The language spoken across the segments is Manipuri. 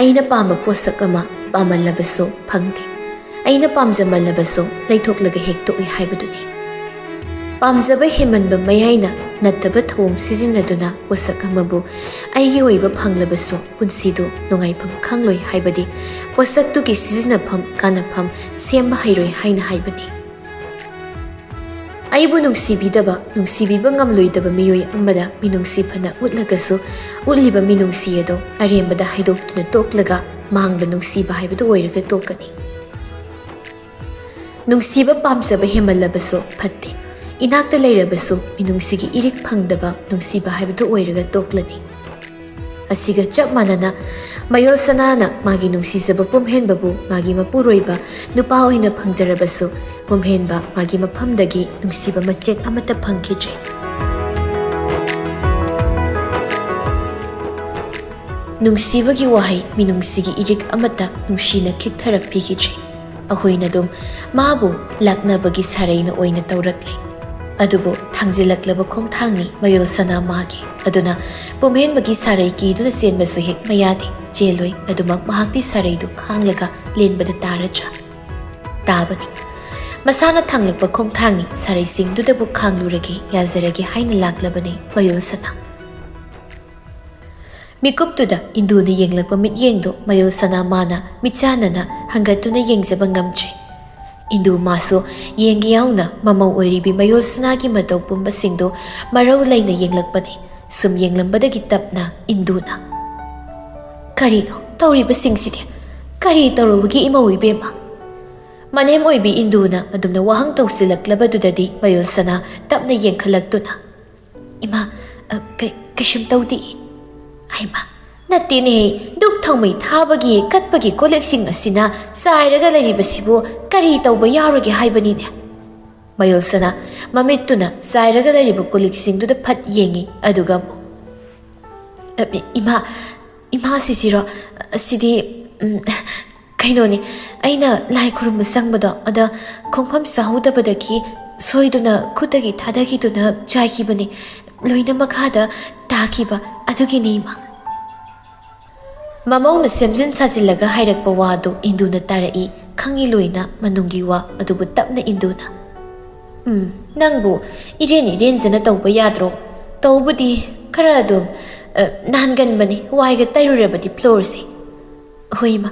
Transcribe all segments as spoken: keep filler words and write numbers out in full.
ꯑꯩꯅ ꯄꯥꯝꯕ ꯄꯣꯠꯁꯛ ꯑꯃ ꯄꯥꯝꯃꯜꯂꯕꯁꯨ ꯐꯪꯗꯦ꯫ ꯑꯩꯅ ꯄꯥꯝꯖꯃꯜꯂꯕꯁꯨ ꯂꯩꯊꯣꯛꯂꯒ ꯍꯦꯛ ꯇꯣꯛꯏ ꯍꯥꯏꯕꯗꯨꯅꯤ꯫ ꯄꯥꯝꯖꯕ ꯍꯦꯟꯃꯟꯕ ꯃꯌꯥꯏꯅ ꯅꯠꯇꯕ ꯊꯧꯑꯣꯡ ꯁꯤꯖꯤꯟꯅꯗꯨꯅ ꯄꯣꯠꯁꯛ ꯑꯃꯕꯨ ꯑꯩꯒꯤ ꯑꯣꯏꯕ ꯐꯪꯂꯕꯁꯨ ꯄꯨꯟꯁꯤꯗꯨ ꯅꯨꯡꯉꯥꯏꯐꯝ ꯈꯪꯂꯣꯏ ꯍꯥꯏꯕꯗꯤ ꯄꯣꯠꯁꯛꯇꯨꯒꯤ ꯁꯤꯖꯤꯟꯅꯐꯝ ꯀꯥꯟꯅꯐꯝ ꯁꯦꯝꯕ ꯍꯩꯔꯣꯏ ꯍꯥꯏꯅ ꯍꯥꯏꯕꯅꯤ꯫ ꯑꯩꯕꯨ ꯅꯨꯡꯁꯤꯕꯤꯗꯕ, ꯅꯨꯡꯁꯤꯕꯤꯕ ꯉꯝꯂꯣꯏꯗꯕ ꯃꯤꯑꯣꯏ ꯑꯃꯗ ꯃꯤꯅꯨꯡꯁꯤ ꯐꯅ ꯎꯠꯂꯒꯁꯨ, ꯎꯠꯂꯤꯕ ꯃꯤꯅꯨꯡꯁꯤ ꯑꯗꯨ ꯑꯔꯦꯝꯕꯗ ꯍꯩꯗꯣꯛꯇꯨꯅ ꯇꯣꯛꯂꯒ ꯃꯥꯡꯕ ꯅꯨꯡꯁꯤꯕ ꯍꯥꯏꯕꯗꯨ ꯑꯣꯏꯔꯒ ꯇꯣꯛꯀꯅꯤ꯫ ꯅꯨꯡꯁꯤꯕ ꯄꯥꯝꯖꯕ ꯍꯦꯟꯃꯜꯂꯕꯁꯨ ꯐꯠꯇꯦ꯫ ꯏꯅꯥꯛꯇ ꯂꯩꯔꯕꯁꯨ ꯃꯤꯅꯨꯡꯁꯤꯒꯤ ꯏꯔꯤꯛ ꯐꯪꯗꯕ ꯅꯨꯡꯁꯤꯕ ꯍꯥꯏꯕꯗꯨ ꯑꯣꯏꯔꯒ ꯇꯣꯛꯂꯅꯤ꯫ ꯑꯁꯤꯒ ꯆꯞ ꯃꯥꯟꯅꯅ ꯃꯌꯣꯜ ꯁꯅꯥꯅ ꯃꯥꯒꯤ ꯅꯨꯡꯁꯤꯖꯕ ꯄꯨꯝꯍꯦꯟꯕꯕꯨ ꯃꯥꯒꯤ ꯃꯄꯨꯔꯣꯏꯕ ꯅꯨꯄꯥ ꯑꯣꯏꯅ ꯐꯪꯖꯔꯕꯁꯨ ꯄꯨꯝꯍꯦꯟꯕ ꯃꯥꯒꯤ ꯃꯐꯝꯗꯒꯤ ꯅꯨꯡꯁꯤꯕ ꯃꯆꯦꯠ ꯑꯃꯠꯇ ꯐꯪꯈꯤꯗ꯭ꯔꯦ꯫ ꯅꯨꯡꯁꯤꯕꯒꯤ ꯋꯥꯍꯩ ꯃꯤꯅꯨꯡꯁꯤꯒꯤ ꯏꯔꯤꯛ ꯑꯃꯠꯇ ꯅꯨꯡꯁꯤꯅ ꯈꯤꯛꯊꯔꯛꯄꯤꯈꯤꯗ꯭ꯔꯦ꯫ ꯑꯩꯈꯣꯏꯅ ꯑꯗꯨꯝ ꯃꯥꯕꯨ ꯂꯥꯛꯅꯕꯒꯤ ꯁꯥꯔꯩꯅ ꯑꯣꯏꯅ ꯇꯧꯔꯛꯂꯦ꯫ ꯑꯗꯨꯕꯨ ꯊꯥꯡꯖꯤꯜꯂꯛꯂꯕ ꯈꯣꯡꯊꯥꯡꯅꯤ ꯃꯌꯣꯜ ꯁꯅꯥ ꯃꯥꯒꯤ꯫ ꯑꯗꯨꯅ ꯄꯨꯝꯍꯦꯟꯕꯒꯤ ꯁꯥꯔꯩ ꯀꯤꯗꯨꯅ ꯆꯦꯟꯕꯁꯨ ꯍꯦꯛ ꯃꯌꯥꯗꯦ꯫ ꯆꯦꯜꯂꯣꯏ꯫ ꯑꯗꯨꯃꯛ ꯃꯍꯥꯛꯇꯤ ꯁꯥꯔꯩꯗꯨ ꯈꯥꯡꯂꯒ ꯂꯦꯟꯕꯗ ꯇꯥꯔꯗ꯭ꯔꯥ? ꯇꯥꯕꯅꯤ꯫ ꯃꯁꯥꯅ ꯊꯥꯡꯂꯛꯄ ꯈꯣꯡꯊꯥꯡꯅꯤ, ꯁꯥꯔꯩꯁꯤꯡꯗꯨꯗꯕꯨ ꯈꯥꯡꯂꯨꯔꯒꯦ, ꯌꯥꯖꯔꯒꯦ ꯍꯥꯏꯅ ꯂꯥꯛꯂꯕꯅꯤ ꯃꯌꯣꯜ ꯁꯅꯥ꯫ ꯃꯤꯀꯨꯞꯇꯨꯗ ꯏꯟꯗꯨꯅ ꯌꯦꯡꯂꯛꯄ ꯃꯤꯠꯌꯦꯡꯗꯨ ꯃꯌꯣꯜ ꯁꯅꯥ ꯃꯥꯅ ꯃꯤꯠꯆꯥꯟꯅꯅ ꯍꯪꯒꯠꯇꯨꯅ ꯌꯦꯡꯖꯕ ꯉꯝꯗ꯭ꯔꯦ꯫ ꯏꯟꯗꯨ ꯃꯥꯁꯨ ꯌꯦꯡꯒꯦ ꯌꯥꯎꯅ ꯃꯃꯧ ꯑꯣꯏꯔꯤꯕꯤ ꯃꯌꯣꯜ ꯁꯅꯥꯒꯤ ꯃꯇꯧ ꯄꯨꯝꯕꯁꯤꯡꯗꯨ ꯃꯔꯧ ꯂꯩꯅ ꯌꯦꯡꯂꯛꯄꯅꯤ꯫ ꯁꯨꯝ ꯌꯦꯡꯂꯝꯕꯗꯒꯤ ꯇꯞꯅ ꯏꯟꯗꯨꯅ, "ꯀꯔꯤꯅꯣ ꯇꯧꯔꯤꯕꯁꯤꯡꯁꯤꯗꯤ? ꯀꯔꯤ ꯇꯧꯔꯨꯕꯒꯤ ꯏꯃꯧ ꯏꯕꯦꯝꯃ?" ꯃꯅꯦꯝ ꯑꯣꯏꯕꯤ ꯏꯟꯗꯨꯅ ꯑꯗꯨꯝꯅ ꯋꯥꯍꯪ ꯇꯧꯁꯤꯜꯂꯛꯂꯕꯗꯨꯗꯗꯤ ꯃꯌꯣꯜ ꯁꯅꯥ ꯇꯞꯅ ꯌꯦꯡꯈꯠꯂꯛꯇꯨꯅ, "ꯏꯃꯥ, ꯑ, ꯀꯩ-, ꯀꯩꯁꯨꯝ ꯇꯧꯗꯦ꯫ ꯍꯩꯃꯥ, ꯅꯠꯇꯦꯅꯦꯍꯦ, ꯙꯨꯛ ꯊꯥꯎꯃꯩ ꯊꯥꯕꯒꯤ ꯀꯠꯄꯒꯤ ꯀꯣꯜꯂꯤꯛꯁꯤꯡ ꯑꯁꯤꯅ ꯆꯥꯏꯔꯒ ꯂꯩꯔꯤꯕꯁꯤꯕꯨ ꯀꯔꯤ ꯇꯧꯕ ꯌꯥꯎꯔꯒꯦ ꯍꯥꯏꯕꯅꯤꯅꯦ?" ꯃꯌꯣꯜ ꯁꯅꯥ ꯃꯃꯤꯠꯇꯨꯅ ꯆꯥꯏꯔꯒ ꯂꯩꯔꯤꯕ ꯀꯣꯜꯂꯤꯛꯁꯤꯡꯗꯨꯗ ꯐꯠ ꯌꯦꯡꯉꯤ, ꯑꯗꯨꯒ ꯑꯃꯨꯛ, "ꯑ, ꯏꯃꯥ, ꯏꯃꯥ, ꯁꯤꯁꯤꯔꯣ? ꯑꯁꯤꯗꯤ, ꯎꯝ, ꯀꯩꯅꯣꯅꯦ, ꯑꯩꯅ ꯂꯥꯏ ꯈꯨꯔꯨꯝꯕ ꯆꯪꯕꯗꯣ, ꯑꯗ ꯈꯣꯡꯐꯝ ꯆꯥꯍꯧꯗꯕꯗꯒꯤ ꯁꯣꯏꯗꯨꯅ ꯈꯨꯠꯇꯒꯤ ꯊꯥꯗꯈꯤꯗꯨꯅ ꯆꯥꯏꯈꯤꯕꯅꯦ꯫ ꯂꯣꯏꯅ ꯃꯈꯥꯗ ꯇꯥꯈꯤꯕ ꯑꯗꯨꯒꯤꯅꯦ, ꯏꯃꯥ꯫" ꯃꯃꯧꯅ ꯁꯦꯝꯖꯤꯟ ꯁꯥꯖꯤꯜꯂꯒ ꯍꯥꯏꯔꯛꯄ ꯋꯥꯗꯨ ꯏꯟꯗꯨꯅ ꯇꯥꯔꯛꯏ, ꯈꯪꯏ ꯂꯣꯏꯅ ꯃꯅꯨꯡꯒꯤ ꯋꯥ ꯑꯗꯨꯕꯨ ꯇꯞꯅ ꯏꯟꯗꯨꯅ꯫ "ꯎꯝ, ꯅꯪꯕꯨ ꯏꯔꯦꯟ ꯏꯔꯦꯟꯖꯅ ꯇꯧꯕ ꯌꯥꯗ꯭ꯔꯣ? ꯇꯧꯕꯨꯗꯤ ꯈꯔ ꯑꯗꯨꯝ, ꯑ, ꯅꯥꯟꯒꯟꯕꯅꯤ, ꯋꯥꯏꯒ ꯇꯩꯔꯨꯔꯕꯗꯤ ꯐ꯭ꯂꯣꯔꯁꯤ꯫ ꯍꯣꯏ, ꯏꯃꯥ,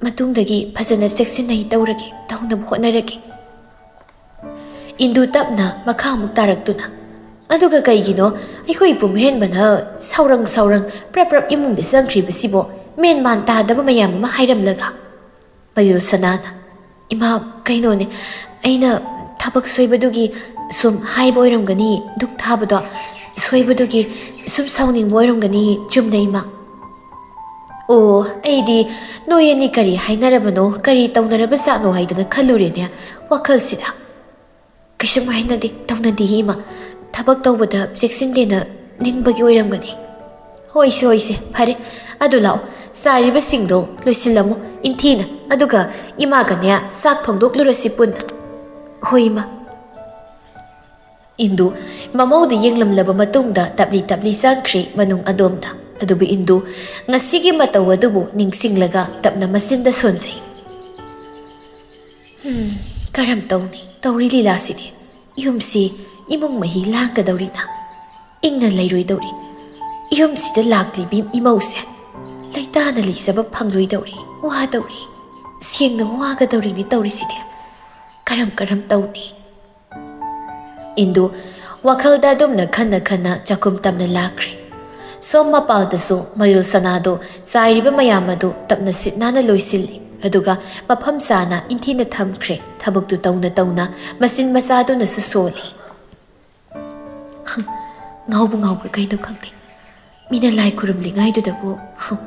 ꯃꯇꯨꯡꯗꯒꯤ ꯐꯖꯅ ꯆꯦꯛꯁꯤꯟꯅ ꯑꯩ ꯇꯧꯔꯒꯦ, ꯇꯧꯅꯕ ꯍꯣꯠꯅꯔꯒꯦ꯫" ꯏꯟꯗꯨ ꯇꯞꯅ ꯃꯈꯥ ꯑꯃꯨꯛ ꯇꯥꯔꯛꯇꯨꯅ, "ꯑꯗꯨꯒ ꯀꯩꯒꯤꯅꯣ ꯑꯩꯈꯣꯏ ꯏꯄꯨꯝ ꯍꯦꯟꯕꯅ ꯁꯥꯎꯔꯪ ꯁꯥꯎꯔꯪ ꯄ꯭ꯔꯞ ꯄ꯭ꯔꯞ ꯏꯃꯨꯡꯗ ꯆꯪꯈ꯭ꯔꯤꯕꯁꯤꯕꯣ, ꯃꯦꯟ ꯃꯥꯟ ꯇꯥꯗꯕ ꯃꯌꯥꯝ ꯑꯃ ꯍꯥꯏꯔꯝꯂꯒ?" ꯃꯌꯨꯜ ꯁꯅꯥꯅ, "ꯏꯃꯥ, ꯀꯩꯅꯣꯅꯦ, ꯑꯩꯅ ꯊꯕꯛ ꯁꯣꯏꯕꯗꯨꯒꯤ ꯁꯨꯝ ꯍꯥꯏꯕ ꯑꯣꯏꯔꯝꯒꯅꯤ, ꯙꯨꯛ ꯊꯥꯕꯗꯣ ꯁꯣꯏꯕꯗꯨꯒꯤ ꯁꯨꯝ ꯁꯥꯎꯅꯤꯡꯕ ꯑꯣꯏꯔꯝꯒꯅꯤ, ꯆꯨꯝꯅ, ꯏꯃꯥ?" "ꯑꯣ, ꯑꯩꯗꯤ ꯅꯣꯏ ꯑꯅꯤ ꯀꯔꯤ ꯍꯥꯏꯅꯔꯕꯅꯣ, ꯀꯔꯤ ꯇꯧꯅꯔꯕ ꯖꯥꯠꯅꯣ ꯍꯥꯏꯗꯅ ꯈꯜꯂꯨꯔꯦꯅꯦ ꯋꯥꯈꯜꯁꯤꯗ꯫" "ꯀꯩꯁꯨꯝ ꯍꯥꯏꯅꯗꯦ, ꯇꯧꯅꯗꯦ, ꯏꯃꯥ꯫ ꯊꯕꯛ ꯇꯧꯕꯗ ꯆꯦꯛꯁꯤꯟꯗꯦꯅ ꯅꯤꯡꯕꯒꯤ ꯑꯣꯏꯔꯝꯒꯅꯤ꯫" "ꯍꯣꯏꯁꯦ, ꯍꯣꯏꯁꯦ, ꯐꯔꯦ꯫ ꯑꯗꯨ ꯂꯥꯛꯑꯣ, ꯆꯥꯏꯔꯤꯕꯁꯤꯡꯗꯣ ꯂꯣꯏꯁꯤꯜꯂꯝꯃꯣ ꯏꯟꯊꯤꯅ, ꯑꯗꯨꯒ ꯏꯃꯥꯒꯅꯦ ꯆꯥꯛ ꯊꯣꯡꯗꯣꯛꯂꯨꯔꯁꯤ ꯄꯨꯟꯅ꯫" "ꯍꯣꯏ, ꯏꯃꯥ꯫" ꯏꯟꯗꯨ ꯃꯃꯧꯗ ꯌꯦꯡꯂꯝꯂꯕ ꯃꯇꯨꯡꯗ ꯇꯞꯂꯤ ꯇꯞꯂꯤ ꯆꯪꯈ꯭ꯔꯦ ꯃꯅꯨꯡ ꯑꯗꯣꯝꯗ꯫ ꯑꯗꯨꯕꯨ ꯏꯟꯗꯨ ꯉꯁꯤꯒꯤ ꯃꯇꯧ ꯑꯗꯨꯕꯨ ꯅꯤꯡꯁꯤꯡꯂꯒ ꯇꯞꯅ ꯃꯆꯤꯟꯗ ꯁꯣꯟꯖꯩ꯫ "ꯍꯝ, ꯀꯔꯝ ꯇꯧꯅꯤ ꯇꯧꯔꯤ ꯂꯤꯂꯥꯁꯤꯗꯤ? ꯌꯨꯝꯁꯤ ꯏꯃꯨꯡ ꯃꯍꯤ ꯂꯥꯡꯒꯗꯧꯔꯤꯅ, ꯏꯪꯅ ꯂꯩꯔꯣꯏꯗꯧꯔꯤ꯫ ꯌꯨꯝꯁꯤꯗ ꯂꯥꯛꯂꯤꯕꯤ ꯏꯃꯧꯁꯦ ꯂꯩꯇꯥꯅ ꯂꯩꯖꯕ ꯐꯪꯂꯣꯏꯗꯧꯔꯤ, ꯋꯥꯗꯧꯔꯤ, ꯁꯦꯡꯅ ꯋꯥꯒꯗꯧꯔꯤꯅꯤ ꯇꯧꯔꯤꯁꯤꯗꯤ꯫ ꯀꯔꯝ ꯀꯔꯝ ꯇꯧꯅꯤ?" ꯏꯟꯗꯨ ꯋꯥꯈꯜꯗ ꯑꯗꯨꯝꯅ ꯈꯟꯅ ꯈꯟꯅ ꯆꯥꯛꯈꯨꯝ ꯇꯝꯅ ꯂꯥꯛꯈ꯭ꯔꯦ꯫ ꯁꯣꯝ ꯃꯄꯥꯜꯗꯁꯨ ꯃꯌꯨꯜ ꯁꯅꯥꯗꯨ ꯆꯥꯏꯔꯤꯕ ꯃꯌꯥꯝ ꯑꯗꯨ ꯇꯞꯅ ꯁꯤꯠ ꯅꯥꯟꯅ ꯂꯣꯏꯁꯤꯜꯂꯤ, ꯑꯗꯨꯒ ꯃꯐꯝ ꯆꯥꯅ ꯏꯟꯊꯤꯅ ꯊꯝꯈ꯭ꯔꯦ꯫ ꯊꯕꯛꯇꯨ ꯇꯧꯅ ꯇꯧꯅ ꯃꯆꯤꯟ ꯃꯆꯥꯗꯨꯅꯁꯨ ꯁꯣꯜꯂꯤ꯫ ꯍꯝ, ꯉꯥꯎꯕ ꯉꯥꯎꯕ꯭ꯔꯥ ꯀꯩꯅꯣ ꯈꯪꯗꯦ, ꯃꯤꯅ ꯂꯥꯏ ꯈꯨꯔꯨꯝꯂꯤꯉꯥꯏꯗꯨꯗꯕꯨ, ꯍꯝ,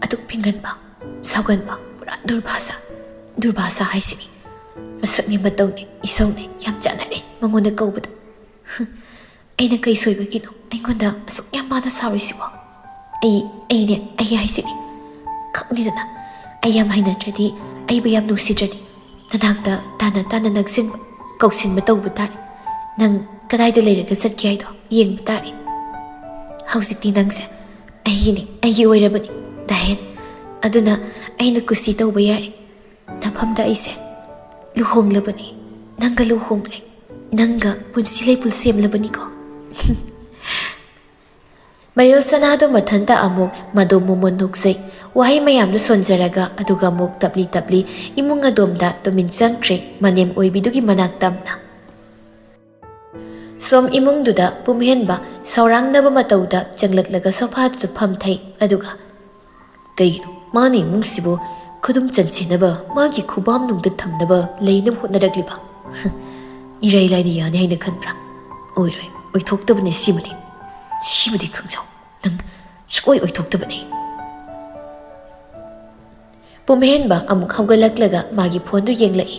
ꯑꯗꯨꯛ ꯐꯤꯡꯒꯟꯕ, ꯁꯥꯎꯒꯟꯕ, ꯄꯨꯔꯥ ꯗꯨꯔꯚꯥꯁꯥ, ꯗꯨꯔꯚꯥꯁꯥ ꯍꯥꯏꯁꯤꯅꯤ꯫ ꯃꯁꯛꯅꯦ ꯃꯇꯧꯅꯦ ꯏꯁꯧꯅꯦ ꯌꯥꯝ ꯆꯥꯟꯅꯔꯦ ꯃꯉꯣꯟꯗ ꯀꯧꯕꯗ꯫ ꯍꯝ, ꯑꯩꯅ ꯀꯩ ꯁꯣꯏꯕꯒꯤꯅꯣ ꯑꯩꯉꯣꯟꯗ ꯑꯁꯨꯛ ꯌꯥꯝ ꯃꯥꯅ ꯁꯥꯎꯔꯤꯁꯤꯕꯣ? ꯑꯩ, ꯑꯩꯅꯦ, ꯑꯩ ꯍꯥꯏꯁꯤꯅꯤ꯫ ꯈꯪꯅꯤꯗꯅ, ꯑꯩ ꯌꯥꯝ ꯍꯩꯅꯗ꯭ꯔꯗꯤ, ꯑꯩꯕꯨ ꯌꯥꯝ ꯅꯨꯡꯁꯤꯗ꯭ꯔꯗꯤ, ꯅꯅꯥꯛꯇ ꯇꯥꯅ ꯇꯥꯅ ꯅꯛꯁꯤꯟꯕ, ꯀꯧꯁꯤꯟꯕ ꯇꯧꯕ ꯇꯥꯔꯦ꯫ ꯅꯪ ꯀꯗꯥꯏꯗ ꯂꯩꯔꯒ ꯆꯠꯀꯦ ꯍꯥꯏꯗꯣ ꯌꯦꯡꯕ ꯇꯥꯔꯦ꯫ ꯍꯧꯖꯤꯛꯇꯤ ꯅꯪꯁꯦ ꯑꯩꯒꯤꯅꯤ, ꯑꯩꯒꯤ ꯑꯣꯏꯔꯕꯅꯤ꯫ ꯗꯥꯍꯦꯟ, ꯑꯗꯨꯅ ꯑꯩꯅ ꯀꯨꯁꯤ ꯇꯧꯕ ꯌꯥꯔꯦ꯫ ꯅꯐꯝꯗ ꯑꯩꯁꯦ ꯂꯨꯍꯣꯡꯂꯕꯅꯤ, ꯅꯪꯒ ꯂꯨꯍꯣꯡꯂꯦ, ꯅꯪꯒ ꯄꯨꯟꯁꯤ ꯂꯩꯄꯨꯟ ꯁꯦꯝꯂꯕꯅꯤꯀꯣ꯫ ꯃꯌꯣꯜ ꯁꯅꯥꯗꯣ ꯃꯊꯟꯇ ꯑꯃꯨꯛ ꯃꯗꯣꯝ ꯃꯣꯃꯣꯟ ꯅꯣꯛꯆꯩ꯫ ꯋꯥꯍꯩ ꯃꯌꯥꯝꯗꯨ ꯁꯣꯟꯖꯔꯒ, ꯑꯗꯨꯒ ꯑꯃꯨꯛ ꯇꯞꯂꯤ ꯇꯞꯂꯤ ꯏꯃꯨꯡ ꯑꯗꯣꯝꯗ ꯇꯨꯃꯤꯟ ꯆꯪꯈ꯭ꯔꯦ, ꯃꯅꯦꯝ ꯑꯣꯏꯕꯤꯗꯨꯒꯤ ꯃꯅꯥꯛ ꯇꯝꯅ꯫ ꯁꯣꯝ ꯏꯃꯨꯡꯗꯨꯗ ꯄꯨꯝꯍꯦꯟꯕ ꯁꯧꯔꯥꯡꯅꯕ ꯃꯇꯧꯗ ꯆꯪꯂꯛꯂꯒ ꯁꯣꯐꯥꯗꯨꯗ ꯐꯝꯊꯩ, ꯑꯗꯨꯒ, "ꯀꯩꯒꯤꯅꯣ ꯃꯥꯅ ꯏꯃꯨꯡꯁꯤꯕꯨ ꯈꯨꯗꯨꯝ ꯆꯟꯁꯤꯟꯅꯕ, ꯃꯥꯒꯤ ꯈꯨꯕꯥꯝꯅꯨꯡꯗ ꯊꯝꯅꯕ ꯂꯩꯅꯕ ꯍꯣꯠꯅꯔꯛꯂꯤꯕ? ꯏꯔꯥꯏ ꯂꯥꯏꯅ ꯌꯥꯅꯤ ꯍꯥꯏꯅ ꯈꯟꯕ꯭ꯔꯥ? ꯑꯣꯏꯔꯣꯏ, ꯑꯣꯏꯊꯣꯛꯇꯕꯅꯤ ꯁꯤꯃꯗꯤ꯫ ꯁꯤꯃꯗꯤ ꯈꯪꯖꯧ, ꯅꯪ ꯁꯨꯛꯑꯣꯏ ꯑꯣꯏꯊꯣꯛꯇꯕꯅꯤ꯫" ꯄꯨꯝꯍꯦꯟꯕ ꯑꯃꯨꯛ ꯍꯧꯒꯠꯂꯛꯂꯒ ꯃꯥꯒꯤ ꯐꯣꯟꯗꯨ ꯌꯦꯡꯂꯛꯏ꯫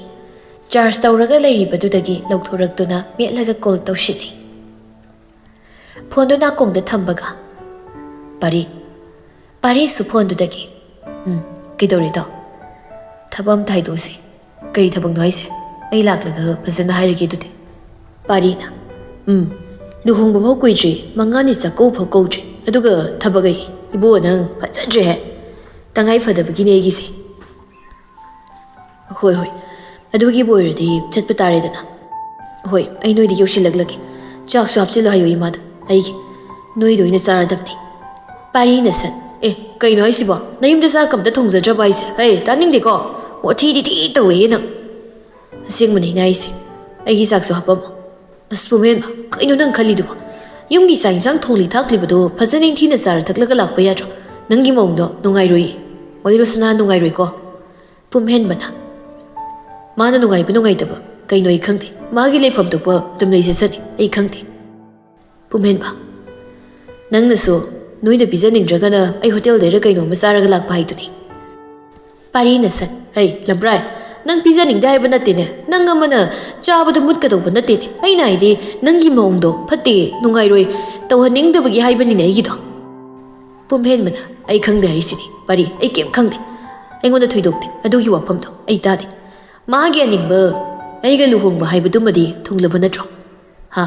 ꯆꯥꯔꯖ ꯇꯧꯔꯒ ꯂꯩꯔꯤꯕꯗꯨꯗꯒꯤ ꯂꯧꯊꯣꯔꯛꯇꯨꯅ ꯃꯦꯠꯂꯒ ꯀꯣꯜ ꯇꯧꯁꯤꯜꯂꯤ꯫ ꯐꯣꯟꯗꯨ ꯅꯥꯀꯣꯡꯗ ꯊꯝꯕꯒ, "ꯄꯥꯔꯤ, ꯄꯥꯔꯤꯁꯨ ꯐꯣꯟꯗꯨꯗꯒꯤ, ꯎꯝ, ꯀꯩꯗꯧꯔꯦꯗꯣ? ꯊꯕꯛ ꯑꯝꯇ ꯍꯥꯏꯗꯣꯛꯎꯁꯤ꯫ ꯀꯔꯤ ꯊꯕꯛꯅꯣ ꯍꯥꯏꯁꯦ? ꯑꯩ ꯂꯥꯛꯂꯒ ꯐꯖꯅ ꯍꯥꯏꯔꯒꯦ ꯑꯗꯨꯗꯤ꯫" ꯄꯥꯔꯤꯅ, "ꯎꯝ, ꯂꯨꯍꯣꯡꯕ ꯐꯥꯎ ꯀꯨꯏꯗ꯭ꯔꯤ, ꯃꯉꯥꯅꯤ ꯆꯥꯛꯀꯧꯕ ꯐꯥꯎ ꯀꯧꯗ꯭ꯔꯤ, ꯑꯗꯨꯒ ꯊꯕꯛ ꯑꯩ, ꯏꯕꯣ, ꯅꯪ ꯐꯖꯗ꯭ꯔꯦꯍꯦ꯫ ꯇꯉꯥꯏ ꯐꯗꯕꯒꯤꯅꯦ ꯑꯩꯒꯤꯁꯦ꯫" "ꯍꯣꯏ, ꯍꯣꯏ, ꯑꯗꯨꯒꯤꯕꯨ ꯑꯣꯏꯔꯗꯤ ꯆꯠꯄ ꯇꯥꯔꯦꯗꯅ꯫" "ꯍꯣꯏ, ꯑꯩ ꯅꯣꯏꯗ ꯌꯧꯁꯤꯜꯂꯛꯂꯒꯦ꯫ ꯆꯥꯛꯁꯨ ꯍꯥꯞꯆꯤꯜꯂꯨ ꯍꯥꯏꯌꯣ ꯏꯃꯥꯗ, ꯑꯩꯒꯤ꯫ ꯅꯣꯏꯗ ꯑꯣꯏꯅ ꯆꯥꯔꯗꯕꯅꯤ꯫" ꯄꯥꯔꯤꯅ ꯁꯠ, "ꯑꯦ, ꯀꯩꯅꯣ ꯍꯥꯏꯁꯤꯕꯣ? ꯅꯌꯨꯝꯗ ꯆꯥꯛ ꯑꯝꯇ ꯊꯣꯡꯖꯗ꯭ꯔꯕ ꯍꯥꯏꯁꯦ? ꯑꯩ ꯇꯥꯅꯤꯡꯗꯦꯀꯣ꯫ ꯋꯥꯊꯤꯗꯤ ꯊꯤ ꯇꯧꯋꯦꯍꯦ ꯅꯪ꯫" "ꯑꯁꯦꯡꯕꯅꯦ ꯑꯩꯅ ꯍꯥꯏꯁꯦ꯫ ꯑꯩꯒꯤ ꯆꯥꯛꯁꯨ ꯍꯥꯞꯄꯝꯃꯣ꯫" "ꯑꯁ ꯄꯨꯝꯍꯦꯟꯕ, ꯀꯩꯅꯣ ꯅꯪ ꯈꯜꯂꯤꯗꯨꯕꯣ? ꯌꯨꯝꯒꯤ ꯆꯥꯛ ꯏꯟꯁꯥꯡ ꯊꯣꯡꯂꯤ ꯊꯥꯛꯂꯤꯕꯗꯣ ꯐꯖꯅ ꯅꯤꯡꯊꯤꯅ ꯆꯥꯔ ꯊꯛꯂꯒ ꯂꯥꯛꯄ ꯌꯥꯗ꯭ꯔꯣ? ꯅꯪꯒꯤ ꯃꯑꯣꯡꯗꯣ ꯅꯨꯡꯉꯥꯏꯔꯣꯏꯌꯦ꯫ ꯃꯌꯨꯝ ꯁꯅꯥ ꯅꯨꯡꯉꯥꯏꯔꯣꯏꯀꯣ꯫" ꯄꯨꯝꯍꯦꯟꯕꯅ, "ꯃꯥꯅ ꯅꯨꯡꯉꯥꯏꯕ ꯅꯨꯡꯉꯥꯏꯇꯕ ꯀꯩꯅꯣ ꯑꯩ ꯈꯪꯗꯦ꯫ ꯃꯥꯒꯤ ꯂꯩꯐꯝ ꯊꯣꯛꯄ ꯑꯗꯨꯝ ꯂꯩꯖꯁꯅꯤ, ꯑꯩ ꯈꯪꯗꯦ꯫" ꯄꯨꯝꯍꯦꯟꯕ, "ꯅꯪꯅꯁꯨ ꯅꯣꯏꯅ ꯄꯤꯖꯅꯤꯡꯗ꯭ꯔꯒꯅ ꯑꯩ ꯍꯣꯇꯦꯜꯗꯩꯔ ꯀꯩꯅꯣꯝꯃ ꯆꯥꯔꯒ ꯂꯥꯛꯄ ꯍꯥꯏꯗꯨꯅꯤ꯫" ꯄꯥꯔꯤꯅ ꯁꯠ, "ꯍꯩ ꯂꯝꯕ꯭ꯔꯥꯏ, ꯅꯪ ꯄꯤꯖꯅꯤꯡꯗꯦ ꯍꯥꯏꯕ ꯅꯠꯇꯦꯅꯦ, ꯅꯪ ꯑꯃꯅ ꯆꯥꯕꯗꯣ ꯃꯨꯠꯀꯗꯧꯕ ꯅꯠꯇꯦꯅꯦ꯫ ꯑꯩꯅ ꯍꯥꯏꯗꯤ ꯅꯪꯒꯤ ꯃꯑꯣꯡꯗꯣ ꯐꯠꯇꯦ, ꯅꯨꯡꯉꯥꯏꯔꯣꯏ, ꯇꯧꯍꯟꯅꯤꯡꯗꯕꯒꯤ ꯍꯥꯏꯕꯅꯤꯅꯦ ꯑꯩꯒꯤꯗꯣ꯫" ꯄꯨꯝꯍꯦꯟꯕꯅ, "ꯑꯩ ꯈꯪꯗꯦ ꯍꯥꯏꯔꯤꯁꯤꯅꯤ ꯄꯥꯔꯤ, ꯑꯩ ꯀꯩꯝ ꯈꯪꯗꯦ꯫ ꯑꯩꯉꯣꯟꯗ ꯊꯣꯏꯗꯣꯛꯇꯦ ꯑꯗꯨꯒꯤ ꯋꯥꯐꯝꯗꯣ, ꯑꯩ ꯇꯥꯗꯦ꯫ ꯃꯥꯒꯤ ꯑꯅꯤꯡꯕ ꯑꯩꯒ ꯂꯨꯍꯣꯡꯕ ꯍꯥꯏꯕꯗꯨꯃꯗꯤ ꯊꯨꯡꯂꯕ ꯅꯠꯇ꯭ꯔꯣ? ꯍꯥ?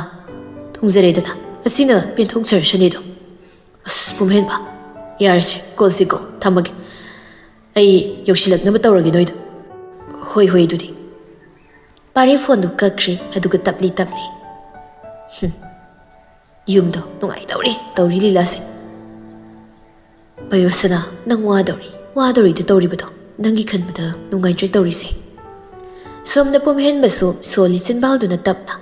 ꯊꯨꯡꯖꯔꯦꯗꯅ, ꯑꯁꯤꯅ ꯄꯦꯟꯊꯣꯛꯆꯔꯁꯅꯤꯗꯣ꯫" "ꯑꯁ ꯄꯨꯝꯍꯦꯟꯕ, "ꯌꯥꯔꯁꯦ, ꯀꯣꯜꯁꯤꯀꯣ, ꯊꯝꯃꯒꯦ꯫ ꯑꯩ ꯌꯧꯁꯤꯜꯂꯛꯅꯕ ꯇꯧꯔꯒꯦ ꯅꯣꯏꯗ꯫" "ꯍꯣꯏ, ꯍꯣꯏ, ꯑꯗꯨꯗꯤ꯫" ꯄꯥꯔꯤ ꯐꯣꯟꯗꯨ ꯀꯛꯈ꯭ꯔꯦ, ꯑꯗꯨꯒ ꯇꯞꯂꯤ ꯇꯞꯂꯤ, "ꯍꯨꯝ, ꯌꯨꯝꯗꯣ ꯅꯨꯡꯉꯥꯏꯗꯧꯔꯤ ꯇꯧꯔꯤ ꯂꯤꯂꯥꯁꯦ꯫ ꯃꯌꯣꯁꯅꯥ, ꯅꯪ ꯋꯥꯗꯧꯔꯤ, ꯋꯥꯗꯧꯔꯤꯗ ꯇꯧꯔꯤꯕꯗꯣ, ꯅꯪꯒꯤ ꯈꯟꯕꯗ ꯅꯨꯡꯉꯥꯏꯇ꯭ꯔꯦ ꯇꯧꯔꯤꯁꯦ꯫" ꯁꯣꯝꯗ ꯄꯨꯝꯍꯦꯟꯕꯁꯨ ꯁꯣꯜꯂꯤ ꯆꯤꯟꯕꯥꯜꯗꯨꯅ ꯇꯞꯅ,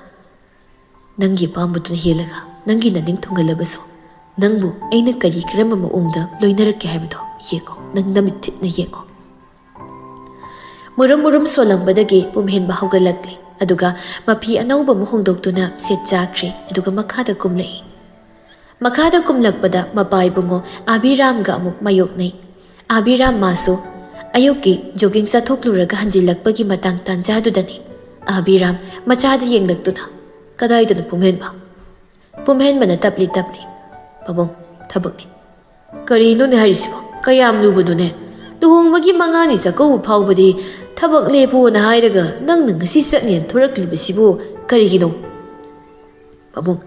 "ꯅꯪꯒꯤ ꯑꯄꯥꯝꯕꯗꯨꯅ ꯍꯦꯜꯂꯒ ꯅꯪꯒꯤ ꯅꯅꯤꯡ ꯊꯨꯡꯍꯜꯂꯕꯁꯨ, ꯅꯪꯕꯨ ꯑꯩꯅ ꯀꯔꯤ ꯀꯔꯝꯕ ꯃꯑꯣꯡꯗ ꯂꯣꯏꯅꯔꯛꯀꯦ ꯍꯥꯏꯕꯗꯣ ꯌꯦꯡꯉꯣ, ꯅꯪ ꯅꯃꯤꯠ ꯊꯤꯠꯅ ꯌꯦꯡꯉꯣ꯫" ꯃꯨꯔꯨꯝ ꯃꯨꯔꯨꯝ ꯁꯣꯜꯂꯝꯕꯗꯒꯤ ꯄꯨꯝꯍꯦꯟꯕ ꯍꯧꯒꯠꯂꯛꯂꯦ, ꯑꯗꯨꯒ ꯃꯐꯤ ꯑꯅꯧꯕ ꯑꯃ ꯍꯣꯡꯗꯣꯛꯇꯨꯅ ꯁꯦꯠ ꯆꯥꯈ꯭ꯔꯦ, ꯑꯗꯨꯒ ꯃꯈꯥꯗ ꯀꯨꯝꯂꯛꯏ꯫ ꯃꯈꯥꯗ ꯀꯨꯝꯂꯛꯄꯗ ꯃꯄꯥ ꯏꯕꯨꯡꯉꯣ ꯑꯥꯕꯤꯔꯥꯝꯒ ꯑꯃꯨꯛ ꯃꯥꯌꯣꯛꯅꯩ꯫ ꯑꯥꯕꯤꯔꯥꯝ ꯃꯥꯁꯨ ꯑꯌꯨꯛꯀꯤ ꯖꯣꯒꯤꯡ ꯆꯠꯊꯣꯛꯂꯨꯔꯒ ꯍꯟꯖꯤꯜꯂꯛꯄꯒꯤ ꯃꯇꯥꯡ ꯇꯥꯟꯖꯥꯗꯨꯗꯅꯤ ꯑꯥꯕꯤꯔꯥꯝ ꯃꯆꯥꯗ ꯌꯦꯡꯂꯛꯇꯨꯅ, "ꯀꯗꯥꯏꯗꯅꯣ ꯄꯨꯝꯍꯦꯟꯕ?" ꯄꯨꯝꯍꯦꯟꯕꯅ ꯇꯞꯂꯤ ꯇꯞꯂꯤ, "ꯄꯥꯕꯨꯡ, ꯊꯕꯛꯅꯤ꯫" "ꯀꯔꯤꯅꯣꯅꯦ ꯍꯥꯏꯔꯤꯁꯤꯕꯣ? ꯀꯌꯥꯝ ꯂꯨꯕꯅꯣꯅꯦ? ꯂꯨꯍꯣꯡꯕꯒꯤ ꯃꯉꯥꯅꯤ ꯆꯥꯛꯀꯧꯕ ꯐꯥꯎꯕꯗꯤ ꯊꯕꯛ ꯂꯦꯞꯄꯣꯅ ꯍꯥꯏꯔꯒ ꯅꯪꯅ ꯉꯁꯤ ꯆꯠꯅꯦꯅ ꯊꯣꯔꯛꯂꯤꯕꯁꯤꯕꯨ ꯀꯔꯤꯒꯤꯅꯣ?" "ꯄꯥꯕꯨꯡ,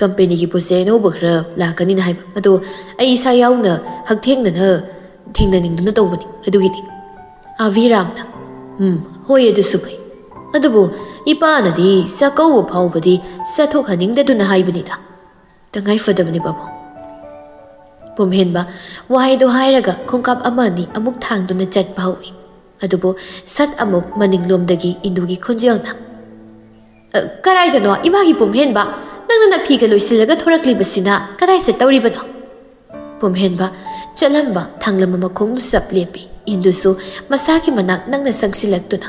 ꯀꯝꯄꯦꯅꯤꯒꯤ ꯄꯣꯠ ꯆꯩ ꯑꯅꯧꯕ ꯈꯔ ꯂꯥꯛꯀꯅꯤꯅ ꯍꯥꯏꯕ, ꯑꯗꯣ ꯑꯩ ꯏꯁꯥ ꯌꯥꯎꯅ ꯍꯛꯊꯦꯡꯅꯅ ꯊꯦꯡꯅꯅꯤꯡꯗꯨꯅ ꯇꯧꯕꯅꯤ, ꯑꯗꯨꯒꯤꯅꯤ꯫" ꯑꯥꯕꯤꯔꯥꯝꯅ, "ꯎꯝ, ꯍꯣꯏ, ꯑꯗꯨꯁꯨ ꯐꯩ꯫ ꯑꯗꯨꯕꯨ ꯏꯄꯥꯅꯗꯤ ꯆꯥꯛꯀꯧꯕ ꯐꯥꯎꯕꯗꯤ ꯆꯠꯊꯣꯛꯍꯟꯅꯤꯡꯗꯗꯨꯅ ꯍꯥꯏꯕꯅꯤꯗ꯫ ꯇꯉꯥꯏ ꯐꯗꯕꯅꯤ, ꯄꯥꯕꯨꯡ꯫" ꯄꯨꯝꯍꯦꯟꯕ ꯋꯥꯍꯩꯗꯣ ꯍꯥꯏꯔꯒ ꯈꯣꯡꯀꯥꯞ ꯑꯃ ꯑꯅꯤ ꯑꯃꯨꯛ ꯊꯥꯡꯗꯨꯅ ꯆꯠꯄ ꯍꯧꯏ꯫ ꯑꯗꯨꯕꯨ ꯁꯠ ꯑꯃꯨꯛ ꯃꯅꯤꯡꯂꯣꯝꯗꯒꯤ ꯏꯟꯗꯨꯒꯤ ꯈꯣꯟꯖꯦꯜꯅ, "ꯑ, ꯀꯔꯥꯏꯗꯅꯣ ꯏꯃꯥꯒꯤ ꯄꯨꯝꯍꯦꯟꯕ? ꯅꯪꯅ ꯅꯐꯤꯒ ꯂꯣꯏꯁꯤꯜꯂꯒ ꯊꯣꯔꯛꯂꯤꯕꯁꯤꯅ ꯀꯗꯥꯏ ꯆꯠꯇꯧꯔꯤꯕꯅꯣ?" ꯄꯨꯝꯍꯦꯟꯕ ꯆꯠꯂꯝꯕ ꯊꯥꯡꯂꯝꯕ ꯃꯈꯣꯡꯗꯨ ꯆꯞ ꯂꯦꯞꯄꯤ꯫ ꯏꯟꯗꯨꯁꯨ ꯃꯁꯥꯒꯤ ꯃꯅꯥꯛ ꯅꯪꯅ ꯆꯪꯁꯤꯜꯂꯛꯇꯨꯅ,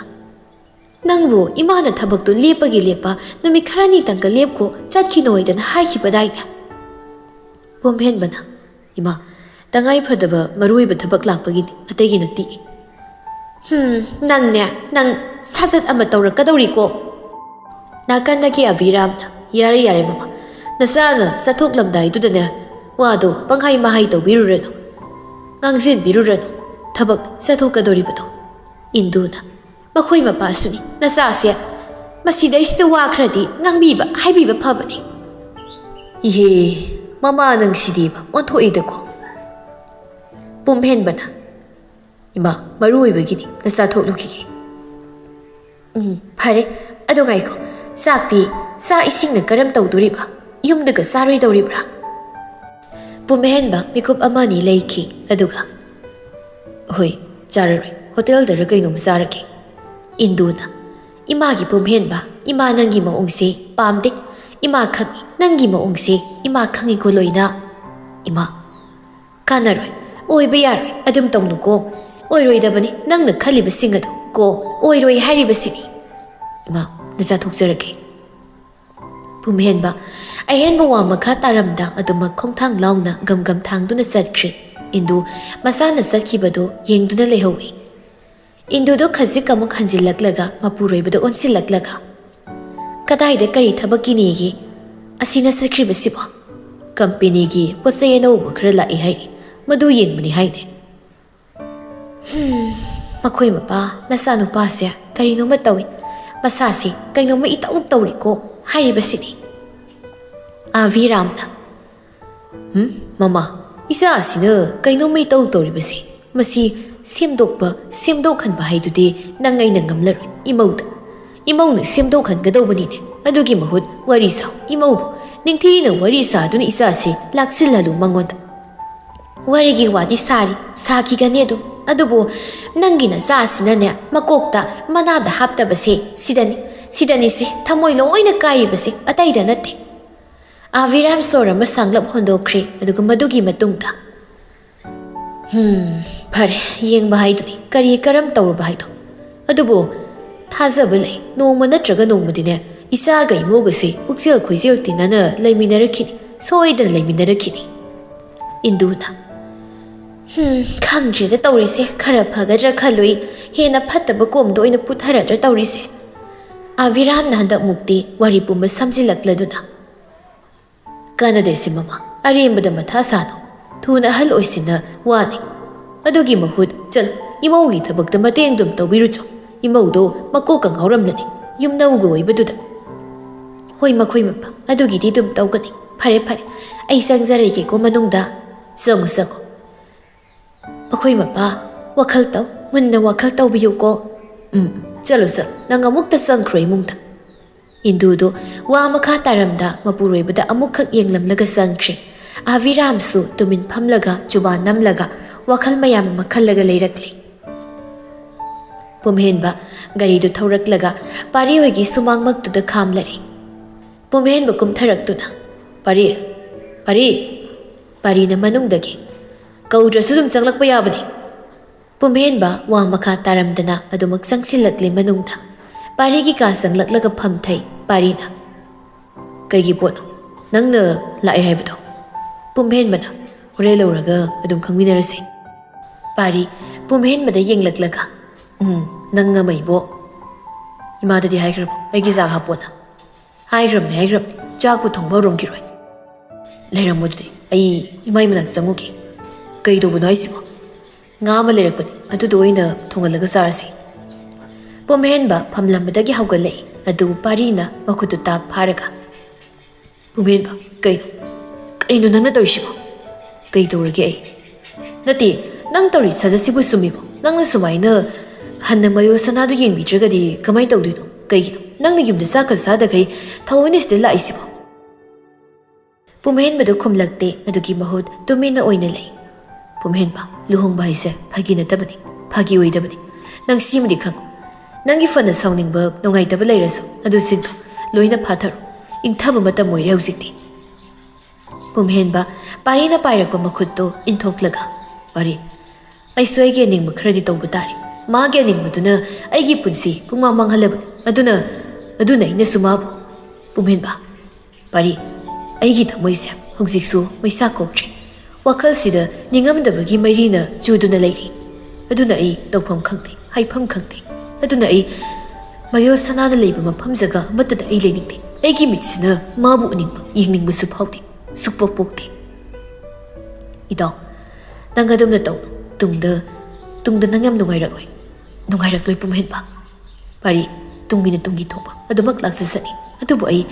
"ꯅꯪꯕꯨ ꯏꯃꯥꯅ ꯊꯕꯛꯇꯨ ꯂꯦꯞꯄꯒꯤ ꯂꯦꯞꯄ ꯅꯨꯃꯤꯠ ꯈꯔꯅꯤꯇꯪꯒ ꯂꯦꯞꯈꯣ, ꯆꯠꯈꯤꯅꯣꯏꯗꯅ ꯍꯥꯏꯈꯤꯕꯗꯥꯏꯅꯦ?" ꯄꯨꯝꯍꯦꯟꯕꯅ, "ꯏꯃꯥ, ꯇꯉꯥꯏ ꯐꯗꯕ ꯃꯔꯨ ꯑꯣꯏꯕ ꯊꯕꯛ ꯂꯥꯛꯄꯒꯤꯅꯤ, ꯑꯇꯩꯒꯤ ꯅꯠꯇꯦ꯫" "ꯍꯨꯝ, ꯅꯪꯅꯦ, ꯅꯪ ꯁꯥꯖꯠ ꯑꯃ ꯇꯧꯔꯛꯀꯗꯧꯔꯤꯀꯣ꯫" ꯅꯥꯀꯟꯗꯒꯤ ꯑꯕꯤꯔꯥꯝꯅ, "ꯌꯥꯔꯦ, ꯌꯥꯔꯦ, ꯃꯃꯥ, ꯅꯆꯥꯅ ꯆꯠꯊꯣꯛꯂꯝꯗꯥꯏꯗꯨꯗꯅꯦ ꯋꯥꯗꯣ ꯄꯪꯍꯥꯏ ꯃꯍꯥꯏ ꯇꯧꯕꯤꯔꯨꯔꯅꯨ, ꯉꯥꯡꯁꯤꯟꯕꯤꯔꯨꯔꯅꯨ, ꯊꯕꯛ ꯆꯠꯊꯣꯛꯀꯗꯧꯔꯤꯕꯗꯣ꯫" ꯏꯟꯗꯨꯅ, "ꯃꯈꯣꯏ ꯃꯄꯥꯁꯨꯅꯤ ꯅꯆꯥꯁꯦ, ꯃꯁꯤꯗꯩꯁꯤꯗ ꯋꯥ ꯈꯔꯗꯤ ꯉꯥꯡꯕꯤꯕ ꯍꯥꯏꯕꯤꯕ ꯐꯕꯅꯤ꯫" "ꯏꯍꯦ, ꯃꯃꯥ ꯅꯪꯁꯤꯗꯤꯕ ꯑꯣꯟꯊꯣꯛꯏꯗꯀꯣ꯫ ꯄꯨꯝꯍꯦꯟꯕꯅ, "ꯏꯃꯥ, ꯃꯔꯨ ꯑꯣꯏꯕꯒꯤꯅꯤ, ꯅꯆꯥ ꯊꯣꯛꯂꯨꯈꯤꯒꯦ꯫" "ꯎꯝ, ꯐꯔꯦ꯫ ꯑꯗꯣ ꯉꯥꯏꯈꯣ, ꯆꯥꯛꯇꯤ, ꯆꯥꯛ ꯏꯁꯤꯡꯅ ꯀꯔꯝ ꯇꯧꯗꯣꯔꯤꯕ? ꯌꯨꯝꯗꯒ ꯆꯥꯔꯣꯏꯗꯧꯔꯤꯕ꯭ꯔꯥ?" ꯄꯨꯝꯍꯦꯟꯕ ꯃꯤꯀꯨꯞ ꯑꯃ ꯑꯅꯤ ꯂꯩꯈꯤ, ꯑꯗꯨꯒ, "ꯍꯣꯏ, ꯆꯥꯔꯔꯣꯏ, ꯍꯣꯇꯦꯜꯗꯔ ꯀꯩꯅꯣꯝ ꯆꯥꯔꯒꯦ꯫" ꯏꯟꯗꯨꯅ, "ꯏꯃꯥꯒꯤ ꯄꯨꯝꯍꯦꯟꯕ, ꯏꯃꯥ ꯅꯪꯒꯤ ꯃꯑꯣꯡꯁꯦ ꯄꯥꯝꯗꯦ꯫ ꯏꯃꯥ ꯈꯪꯉꯤ, ꯅꯪꯒꯤ ꯃꯑꯣꯡꯁꯦ ꯏꯃꯥ ꯈꯪꯉꯤꯀꯣ ꯂꯣꯏꯅ꯫" "ꯏꯃꯥ, ꯀꯥꯟꯅꯔꯣꯏ, ꯑꯣꯏꯕ ꯌꯥꯔꯣꯏ, ꯑꯗꯨꯝ ꯇꯧꯅꯨꯀꯣ꯫ ꯑꯣꯏꯔꯣꯏꯗꯕꯅꯤ ꯅꯪꯅ ꯈꯜꯂꯤꯕꯁꯤꯡ ꯑꯗꯨ ꯀꯣ, ꯑꯣꯏꯔꯣꯏ ꯍꯥꯏꯔꯤꯕꯁꯤꯅꯤ꯫ ꯏꯃꯥ, ꯅꯆꯥ ꯊꯣꯛꯆꯔꯒꯦ꯫" ꯄꯨꯝꯍꯦꯟꯕ ꯑꯍꯦꯟꯕ ꯋꯥ ꯃꯈꯥ ꯇꯥꯔꯝꯗ ꯑꯗꯨꯃꯛ ꯈꯣꯡꯊꯥꯡ ꯂꯥꯎꯅ ꯒꯝ ꯒꯝ ꯊꯥꯡꯗꯨꯅ ꯆꯠꯈ꯭ꯔꯦ꯫ ꯏꯟꯗꯨ ꯃꯁꯥꯅ ꯆꯠꯈꯤꯕꯗꯨ ꯌꯦꯡꯗꯨꯅ ꯂꯩꯍꯧꯏ꯫ ꯏꯟꯗꯨꯗꯨ ꯈꯖꯤꯛ ꯑꯃꯨꯛ ꯍꯟꯖꯤꯜꯂꯛꯂꯒ ꯃꯄꯨꯔꯣꯏꯕꯗ ꯑꯣꯟꯁꯤꯜꯂꯛꯂꯒ, "ꯀꯗꯥꯏꯗ ꯀꯔꯤ ꯊꯕꯛꯀꯤꯅꯦꯒꯦ ꯑꯁꯤꯅ ꯆꯠꯈ꯭ꯔꯤꯕꯁꯤꯕꯣ? ꯀꯝꯄꯦꯅꯤꯒꯤ ꯄꯣꯠ ꯆꯩ ꯑꯅꯧꯕ ꯈꯔ ꯂꯥꯛꯏ ꯍꯥꯏꯔꯤ, ꯃꯗꯨ ꯌꯦꯡꯕꯅꯤ ꯍꯥꯏꯅꯦ꯫" "ꯍꯝ, ꯃꯈꯣꯏ ꯃꯄꯥ ꯅꯆꯥꯅꯨꯄꯥꯁꯦ ꯀꯔꯤꯅꯣꯃ ꯇꯧꯏ, ꯃꯁꯥꯁꯦ ꯀꯩꯅꯣꯝꯃ ꯏꯇꯧ ꯇꯧꯔꯤꯀꯣ ꯍꯥꯏꯔꯤꯕꯁꯤꯅꯤ꯫" ꯑꯥꯚꯤꯔꯥꯝꯅ, "ꯍꯝ, ꯃꯃꯥ, ꯏꯆꯥ ꯑꯁꯤꯅ ꯀꯩꯅꯣꯝꯃ ꯏꯇꯧ ꯇꯧꯔꯤꯕꯁꯦ, ꯃꯁꯤ ꯁꯦꯝꯗꯣꯛꯄ, ꯁꯦꯝꯗꯣꯛꯍꯟꯕ ꯍꯥꯏꯗꯨꯗꯤ ꯅꯪ ꯑꯩꯅ ꯉꯝꯂꯔꯣꯏ, ꯏꯃꯧꯗ꯫ ꯏꯃꯧꯅ ꯁꯦꯝꯗꯣꯛꯍꯟꯒꯗꯧꯕꯅꯤꯅꯦ꯫ ꯑꯗꯨꯒꯤ ꯃꯍꯨꯠ ꯋꯥꯔꯤ ꯁꯥꯎ, ꯏꯃꯧꯕꯨ꯫ ꯅꯤꯡꯊꯤꯅ ꯋꯥꯔꯤ ꯁꯥꯗꯨꯅ ꯏꯆꯥꯁꯤ ꯂꯥꯛꯁꯤꯜꯍꯜꯂꯨ ꯃꯉꯣꯟꯗ꯫" "ꯋꯥꯔꯤꯒꯤ ꯋꯥꯗꯤ ꯁꯥꯔꯤ, ꯁꯥꯈꯤꯒꯅꯤ ꯑꯗꯨꯝ꯫ ꯑꯗꯨꯕꯨ ꯅꯪꯒꯤ ꯅꯆꯥꯁꯤꯅꯅꯦ, ꯃꯀꯣꯛꯇ ꯃꯅꯥꯗ ꯍꯥꯞꯇꯕꯁꯦ ꯁꯤꯗꯅꯤ, ꯁꯤꯗꯅꯤꯁꯦ ꯊꯃꯣꯏ ꯂꯣꯏꯅ ꯀꯥꯏꯔꯤꯕꯁꯦ, ꯑꯇꯩꯗ ꯅꯠꯇꯦ꯫" ꯑꯥꯚꯤꯔꯥꯝ ꯁꯣꯔ ꯑꯃ ꯁꯥꯡꯂꯞ ꯍꯣꯟꯗꯣꯛꯈ꯭ꯔꯦ, ꯑꯗꯨꯒ ꯃꯗꯨꯒꯤ ꯃꯇꯨꯡꯗ, "ꯍꯝ, ꯐꯔꯦ, ꯌꯦꯡꯕ ꯍꯥꯏꯗꯨꯅꯤ, ꯀꯔꯤ ꯀꯔꯝ ꯇꯧꯔꯨꯕ ꯍꯥꯏꯗꯣ꯫ ꯑꯗꯨꯕꯨ ꯊꯥꯖꯕ ꯂꯩ, ꯅꯣꯡꯃ ꯅꯠꯇ꯭ꯔꯒ ꯅꯣꯡꯃꯗꯤꯅꯦ, ꯏꯆꯥꯒ ꯏꯃꯧꯒꯁꯦ ꯄꯨꯛꯆꯦꯜ ꯈꯣꯏꯖꯦꯜ ꯇꯤꯟꯅꯅ ꯂꯩꯃꯤꯟꯅꯔꯛꯈꯤꯅꯤ, ꯁꯣꯏꯗꯅ ꯂꯩꯃꯤꯟꯅꯔꯛꯈꯤꯅꯤ꯫" ꯏꯟꯗꯨꯅ, "ꯍꯝ, ꯈꯪꯗ꯭ꯔꯦꯗ ꯇꯧꯔꯤꯁꯦ, ꯈꯔ ꯐꯒꯗ꯭ꯔꯥ ꯈꯜꯂꯨꯏ, ꯍꯦꯟꯅ ꯐꯠꯇꯕ ꯀꯣꯝꯗ ꯑꯣꯏꯅ ꯄꯨꯊꯔꯗ꯭ꯔꯥ ꯇꯧꯔꯤꯁꯦ꯫" ꯑꯥꯚꯤꯔꯥꯝꯅ ꯍꯟꯗꯛ ꯃꯨꯛꯇꯤ ꯋꯥꯔꯤ ꯄꯨꯝꯕ ꯁꯝꯖꯤꯜꯂꯛꯂꯗꯨꯅ, "ꯀꯥꯟꯅꯗꯦꯁꯦ ꯃꯃꯥ, ꯑꯔꯦꯝꯕꯗ ꯃꯊꯥ ꯁꯥꯅꯨ꯫ ꯊꯨꯅ ꯑꯍꯜ ꯑꯣꯏꯁꯤꯟꯅ ꯋꯥꯅꯤ꯫ ꯑꯗꯨꯒꯤ ꯃꯍꯨꯠ ꯆꯠꯂꯨ, ꯏꯃꯧꯒꯤ ꯊꯕꯛꯇ ꯃꯇꯦꯡ ꯑꯗꯨꯝ ꯇꯧꯕꯤꯔꯨꯆꯣ꯫ ꯏꯃꯧꯗꯣ ꯃꯀꯣꯛꯀ ꯉꯥꯎꯔꯝꯂꯅꯤ, ꯌꯨꯝꯅꯧꯒ ꯑꯣꯏꯕꯗꯨꯗ꯫" "ꯍꯣꯏ, ꯃꯈꯣꯏ ꯃꯄꯥ, ꯑꯗꯨꯒꯤꯗꯤ ꯑꯗꯨꯝ ꯇꯧꯒꯅꯤ꯫ ꯐꯔꯦ, ꯐꯔꯦ, ꯑꯩ ꯆꯪꯖꯔꯒꯦꯀꯣ ꯃꯅꯨꯡꯗ꯫ ꯆꯪꯉꯨ, ꯆꯪꯉꯨ꯫" "ꯃꯈꯣꯏ ꯃꯄꯥ, ꯋꯥꯈꯜ ꯇꯧ, ꯃꯨꯟꯅ ꯋꯥꯈꯜ ꯇꯧꯕꯤꯌꯨꯀꯣ꯫ ꯎꯝ, ꯎꯝ, ꯆꯠꯂꯨ, ꯆꯠꯂꯨ, ꯅꯪ ꯑꯃꯨꯛꯇ ꯆꯪꯈ꯭ꯔꯣ ꯏꯃꯨꯡꯗ꯫" ꯏꯟꯗꯨꯗꯨ ꯋꯥ ꯃꯈꯥ ꯇꯥꯔꯝꯗ ꯃꯄꯨꯔꯣꯏꯕꯗ ꯑꯃꯨꯛꯈꯛ ꯌꯦꯡꯂꯝꯂꯒ ꯆꯪꯈ꯭ꯔꯦ꯫ ꯑꯥꯕꯤꯔꯥꯝꯁꯨ ꯇꯨꯃꯤꯟ ꯐꯝꯂꯒ ꯖꯨꯕꯥꯟ ꯅꯝꯂꯒ ꯋꯥꯈꯜ ꯃꯌꯥꯝ ꯑꯃ ꯈꯜꯂꯒ ꯂꯩꯔꯛꯂꯦ꯫ ꯄꯨꯝꯍꯦꯟꯕ ꯒꯥꯔꯤꯗꯨ ꯊꯧꯔꯛꯂꯒ ꯄꯥꯔꯤ ꯍꯣꯏꯒꯤ ꯁꯨꯃꯥꯡꯃꯛꯇꯨꯗ ꯈꯥꯝꯂꯔꯦ꯫ ꯄꯨꯝꯍꯦꯟꯕ ꯀꯨꯝꯊꯔꯛꯇꯨꯅ, "ꯄꯥꯔꯤ, ꯄꯥꯔꯤ!" ꯄꯥꯔꯤꯅ ꯃꯅꯨꯡꯗꯒꯤ, "ꯀꯧꯗ꯭ꯔꯁꯨ ꯑꯗꯨꯝ ꯆꯪꯂꯛꯄ ꯌꯥꯕꯅꯤ꯫" ꯄꯨꯝꯍꯦꯟꯕ ꯋꯥ ꯃꯈꯥ ꯇꯥꯔꯝꯗꯅ ꯑꯗꯨꯃꯛ ꯆꯪꯁꯤꯜꯂꯛꯂꯦ ꯃꯅꯨꯡꯗ꯫ ꯄꯥꯔꯤꯒꯤ ꯀꯥ ꯆꯪꯂꯛꯂꯒ ꯐꯝꯊꯩ ꯄꯥꯔꯤꯅ꯫ "ꯀꯩꯒꯤ ꯄꯣꯠꯅꯣ? ꯅꯪꯅ ꯂꯥꯛꯑꯦ ꯍꯥꯏꯕꯗꯣ?" ꯄꯨꯝꯍꯦꯟꯕꯅ, "ꯍꯣꯔꯦꯟ ꯂꯧꯔꯒ ꯑꯗꯨꯝ ꯈꯪꯃꯤꯟꯅꯔꯁꯤ꯫" ꯄꯥꯔꯤ ꯄꯨꯝꯍꯦꯟꯕꯗ ꯌꯦꯡꯂꯛꯂꯒ, "ꯎꯝ, ꯅꯪ ꯑꯃ ꯏꯕꯣ꯫ ꯏꯃꯥꯗꯗꯤ ꯍꯥꯏꯈ꯭ꯔꯕꯣ ꯑꯩꯒꯤ ꯆꯥꯛ ꯍꯥꯞꯄꯣꯅ?" "ꯍꯥꯏꯈ꯭ꯔꯕꯅꯦ, ꯍꯥꯏꯈ꯭ꯔꯕꯅꯦ꯫ ꯆꯥꯛꯄꯨ ꯊꯣꯡꯕ ꯍꯧꯔꯝꯈꯤꯔꯣꯏ꯫" "ꯂꯩꯔꯝꯃꯨ ꯑꯗꯨꯗꯤ, ꯑꯩ ꯏꯃꯥꯏ ꯃꯅꯥꯛ ꯆꯪꯉꯨꯒꯦ꯫" "ꯀꯩ ꯇꯧꯕꯅꯣ ꯍꯥꯏꯁꯤꯕꯣ?" "ꯉꯥ ꯑꯃ ꯂꯩꯔꯛꯄꯅꯤ, ꯑꯗꯨꯗꯣ ꯑꯣꯏꯅ ꯊꯣꯡꯍꯜꯂꯒ ꯆꯥꯔꯁꯤ꯫" ꯄꯨꯝꯍꯦꯟꯕ ꯐꯝꯂꯝꯕꯗꯒꯤ ꯍꯧꯒꯠꯂꯛꯏ꯫ ꯑꯗꯨ ꯄꯥꯔꯤꯅ ꯃꯈꯨꯠꯇꯨ ꯇꯥꯞ ꯐꯥꯔꯒ, "ꯄꯨꯝꯍꯦꯟꯕ, ꯀꯩꯅꯣ? ꯀꯩꯅꯣ ꯅꯪꯅ ꯇꯧꯔꯤꯁꯤꯕꯣ?" "ꯀꯩ ꯇꯧꯔꯒꯦ ꯑꯩ?" "ꯅꯠꯇꯦ, ꯅꯪ ꯇꯧꯔꯤ ꯁꯥꯖꯠꯁꯤꯕꯨ ꯆꯨꯝꯃꯤꯕꯣ? ꯅꯪꯅ ꯁꯨꯃꯥꯏꯅ ꯍꯟꯅ ꯃꯌꯣꯜ ꯁꯅꯥꯗꯨ ꯌꯦꯡꯕꯤꯗ꯭ꯔꯒꯗꯤ ꯀꯃꯥꯏꯅ ꯇꯧꯗꯣꯏꯅꯣ? ꯀꯩꯒꯤꯅꯣ ꯅꯪꯅ ꯌꯨꯝꯗ ꯆꯥꯛꯀ ꯆꯥꯗꯈꯩ ꯊꯑꯣꯏꯅ ꯁꯤꯗ ꯂꯥꯛꯏꯁꯤꯕꯣ?" ꯄꯨꯝꯍꯦꯟꯕꯗꯨ ꯈꯨꯝꯂꯛꯇꯦ꯫ ꯑꯗꯨꯒꯤ ꯃꯍꯨꯠ ꯇꯨꯃꯤꯟꯅ ꯑꯣꯏꯅ ꯂꯩ꯫ "ꯄꯨꯝꯍꯦꯟꯕ, ꯂꯨꯍꯣꯡꯕ ꯍꯥꯏꯁꯦ ꯐꯥꯒꯤ ꯅꯠꯇꯕꯅꯤ, ꯐꯥꯒꯤ ꯑꯣꯏꯗꯕꯅꯤ꯫ ꯅꯪ ꯁꯤꯃꯗꯤ ꯈꯪꯉꯨ, ꯅꯪꯒꯤ ꯐꯅ ꯁꯥꯎꯅꯤꯡꯕ, ꯅꯨꯡꯉꯥꯏꯇꯕ ꯂꯩꯔꯁꯨ ꯑꯗꯨꯁꯤꯡꯗꯣ ꯂꯣꯏꯅ ꯐꯥꯊꯔꯣ꯫ ꯏꯪꯊꯕ ꯃꯇꯝ ꯑꯣꯏꯔꯦ ꯍꯧꯖꯤꯛꯇꯤ꯫" ꯄꯨꯝꯍꯦꯟꯕ ꯄꯥꯔꯤꯅ ꯄꯥꯏꯔꯛꯄ ꯃꯈꯨꯠꯇꯨ ꯏꯟꯊꯣꯛꯂꯒ, "ꯄꯥꯔꯤ, ꯑꯩꯁꯨ ꯑꯩꯒꯤ ꯑꯅꯤꯡꯕ ꯈꯔꯗꯤ ꯇꯧꯕ ꯇꯥꯔꯦ꯫ ꯃꯥꯒꯤ ꯑꯅꯤꯡꯕꯗꯨꯅ ꯑꯩꯒꯤ ꯄꯨꯟꯁꯤ ꯄꯨꯡꯃꯥꯡ ꯃꯥꯡꯍꯜꯂꯕꯅꯤ꯫ ꯑꯗꯨꯅ, ꯑꯗꯨꯅ ꯑꯩꯅꯁꯨ ꯃꯥꯕꯨ꯫" ꯄꯨꯝꯍꯦꯟꯕ, "ꯄꯥꯔꯤ, ꯑꯩꯒꯤ ꯊꯃꯣꯏꯁꯦ ꯍꯧꯖꯤꯛꯁꯨ ꯃꯩꯁꯥ ꯀꯣꯛꯇ꯭ꯔꯤ꯫ ꯋꯥꯈꯜꯁꯤꯗ ꯅꯤꯡꯉꯝꯗꯕꯒꯤ ꯃꯩꯔꯤꯅ ꯆꯨꯗꯨꯅ ꯂꯩꯔꯤ꯫ ꯑꯗꯨꯅ ꯑꯩ ꯇꯧꯐꯝ ꯈꯪꯗꯦ, ꯍꯥꯏꯐꯝ ꯈꯪꯗꯦ꯫ ꯑꯗꯨꯅ ꯑꯩ ꯃꯌꯣꯜ ꯁꯅꯥꯅ ꯂꯩꯕ ꯃꯐꯝ ꯖꯒꯥ ꯑꯃꯠꯇꯗ ꯑꯩ ꯂꯩꯅꯤꯡꯗꯦ꯫ ꯑꯩꯒꯤ ꯃꯤꯠꯁꯤꯅ ꯃꯥꯕꯨ ꯎꯅꯤꯡꯕ, ꯌꯦꯡꯅꯤꯡꯕꯁꯨ ꯐꯥꯎꯗꯦ, ꯁꯨꯛꯄꯣꯛ ꯄꯣꯛꯇꯦ꯫" "ꯏꯇꯥꯎ, ꯅꯪ ꯑꯗꯨꯝꯅ ꯇꯧꯅꯨ꯫ ꯇꯨꯡꯗ, ꯇꯨꯡꯗ ꯅꯪ ꯌꯥꯝ ꯅꯨꯡꯉꯥꯏꯔꯛꯂꯣꯏ꯫ ꯅꯨꯡꯉꯥꯏꯔꯛꯂꯣꯏ ꯄꯨꯝꯍꯦꯟꯕ꯫ ꯄꯥꯔꯤ, ꯇꯨꯡꯒꯤꯅ ꯇꯨꯡꯒꯤ ꯊꯣꯛꯄ ꯑꯗꯨꯃꯛ ꯂꯥꯛꯆꯁꯅꯤ꯫ ꯑꯗꯨꯕꯨ ꯑꯩ,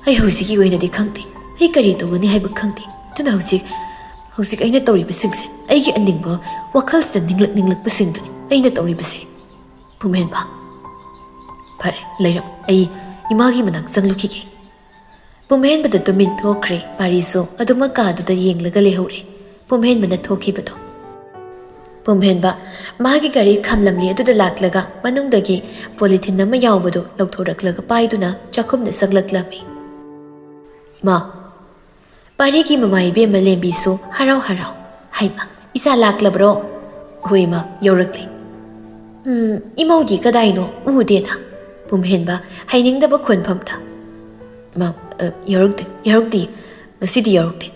ꯑꯩ ꯍꯧꯖꯤꯛꯀꯤ ꯑꯣꯏꯅꯗꯤ ꯈꯪꯗꯦ꯫ ꯑꯩ ꯀꯔꯤ ꯇꯧꯒꯅꯤ ꯍꯥꯏꯕ ꯈꯪꯗꯦ꯫ ꯑꯗꯨꯅ ꯍꯧꯖꯤꯛ, ꯍꯧꯖꯤꯛ ꯑꯩꯅ ꯇꯧꯔꯤꯕꯁꯤꯡꯁꯦ ꯑꯩꯒꯤ ꯑꯅꯤꯡꯕ ꯋꯥꯈꯜꯁꯤꯗ ꯅꯤꯡꯂꯛ ꯅꯤꯡꯂꯛꯄꯁꯤꯡꯗꯨꯅꯤ ꯑꯩꯅ ꯇꯧꯔꯤꯕꯁꯦ꯫ ꯄꯨꯝꯍꯦꯟꯕ, ꯐꯔꯦ, ꯂꯩꯔꯝ, ꯑꯩ ꯏꯃꯥꯒꯤ ꯃꯅꯥꯛ ꯆꯪꯂꯨꯈꯤꯒꯦ꯫ ꯄꯨꯝꯍꯦꯟꯕꯗ ꯇꯨꯃꯤꯟ ꯊꯣꯛꯈ꯭ꯔꯦ꯫ ꯄꯥꯔꯤꯁꯨ ꯑꯗꯨꯃꯛ ꯀꯥꯗꯨꯗ ꯌꯦꯡꯂꯒ ꯂꯩꯍꯧꯔꯦ꯫ ꯄꯨꯝꯍꯦꯟꯕꯅ ꯊꯣꯛꯈꯤꯕꯗꯣ꯫ ꯄꯨꯝꯍꯦꯟꯕ, ꯃꯥꯒꯤ ꯒꯥꯔꯤ ꯈꯥꯝꯂꯝꯂꯤ ꯑꯗꯨꯗ ꯂꯥꯛꯂꯒ ꯃꯅꯨꯡꯗꯒꯤ ꯄꯣꯂꯤꯊꯤꯟ ꯑꯃ ꯌꯥꯎꯕꯗꯨ ꯂꯧꯊꯣꯔꯛꯂꯒ ꯄꯥꯏꯗꯨꯅ ꯆꯥꯛꯈꯨꯝꯗ ꯆꯪꯂꯛꯂꯝꯃꯤ꯫ ꯏꯃꯥ꯫ ꯄꯥꯔꯤꯒꯤ ꯃꯃꯥ ꯏꯕꯦꯝꯃ ꯂꯦꯝꯕꯤꯁꯨ ꯍꯔꯥꯎ ꯍꯔꯥꯎ, "ꯍꯩꯃ, ꯏꯆꯥ ꯂꯥꯛꯂꯕ꯭ꯔꯣ?" "ꯍꯣꯏ ꯏꯃꯥ, ꯌꯧꯔꯛꯂꯦ꯫" "ꯎꯝ, ꯏꯃꯧꯗꯤ ꯀꯗꯥꯏꯅꯣ? ꯎꯗꯦꯅ?" ꯄꯨꯝꯍꯦꯟꯕ ꯍꯩꯅꯤꯡꯗꯕ ꯈꯣꯟꯐꯝꯗ꯫ "ꯏꯃꯥ, ꯑ, ꯌꯧꯔꯛꯇꯦ, ꯌꯧꯔꯛꯇꯦ꯫ ꯉꯁꯤꯗꯤ ꯌꯧꯔꯛꯇꯦ꯫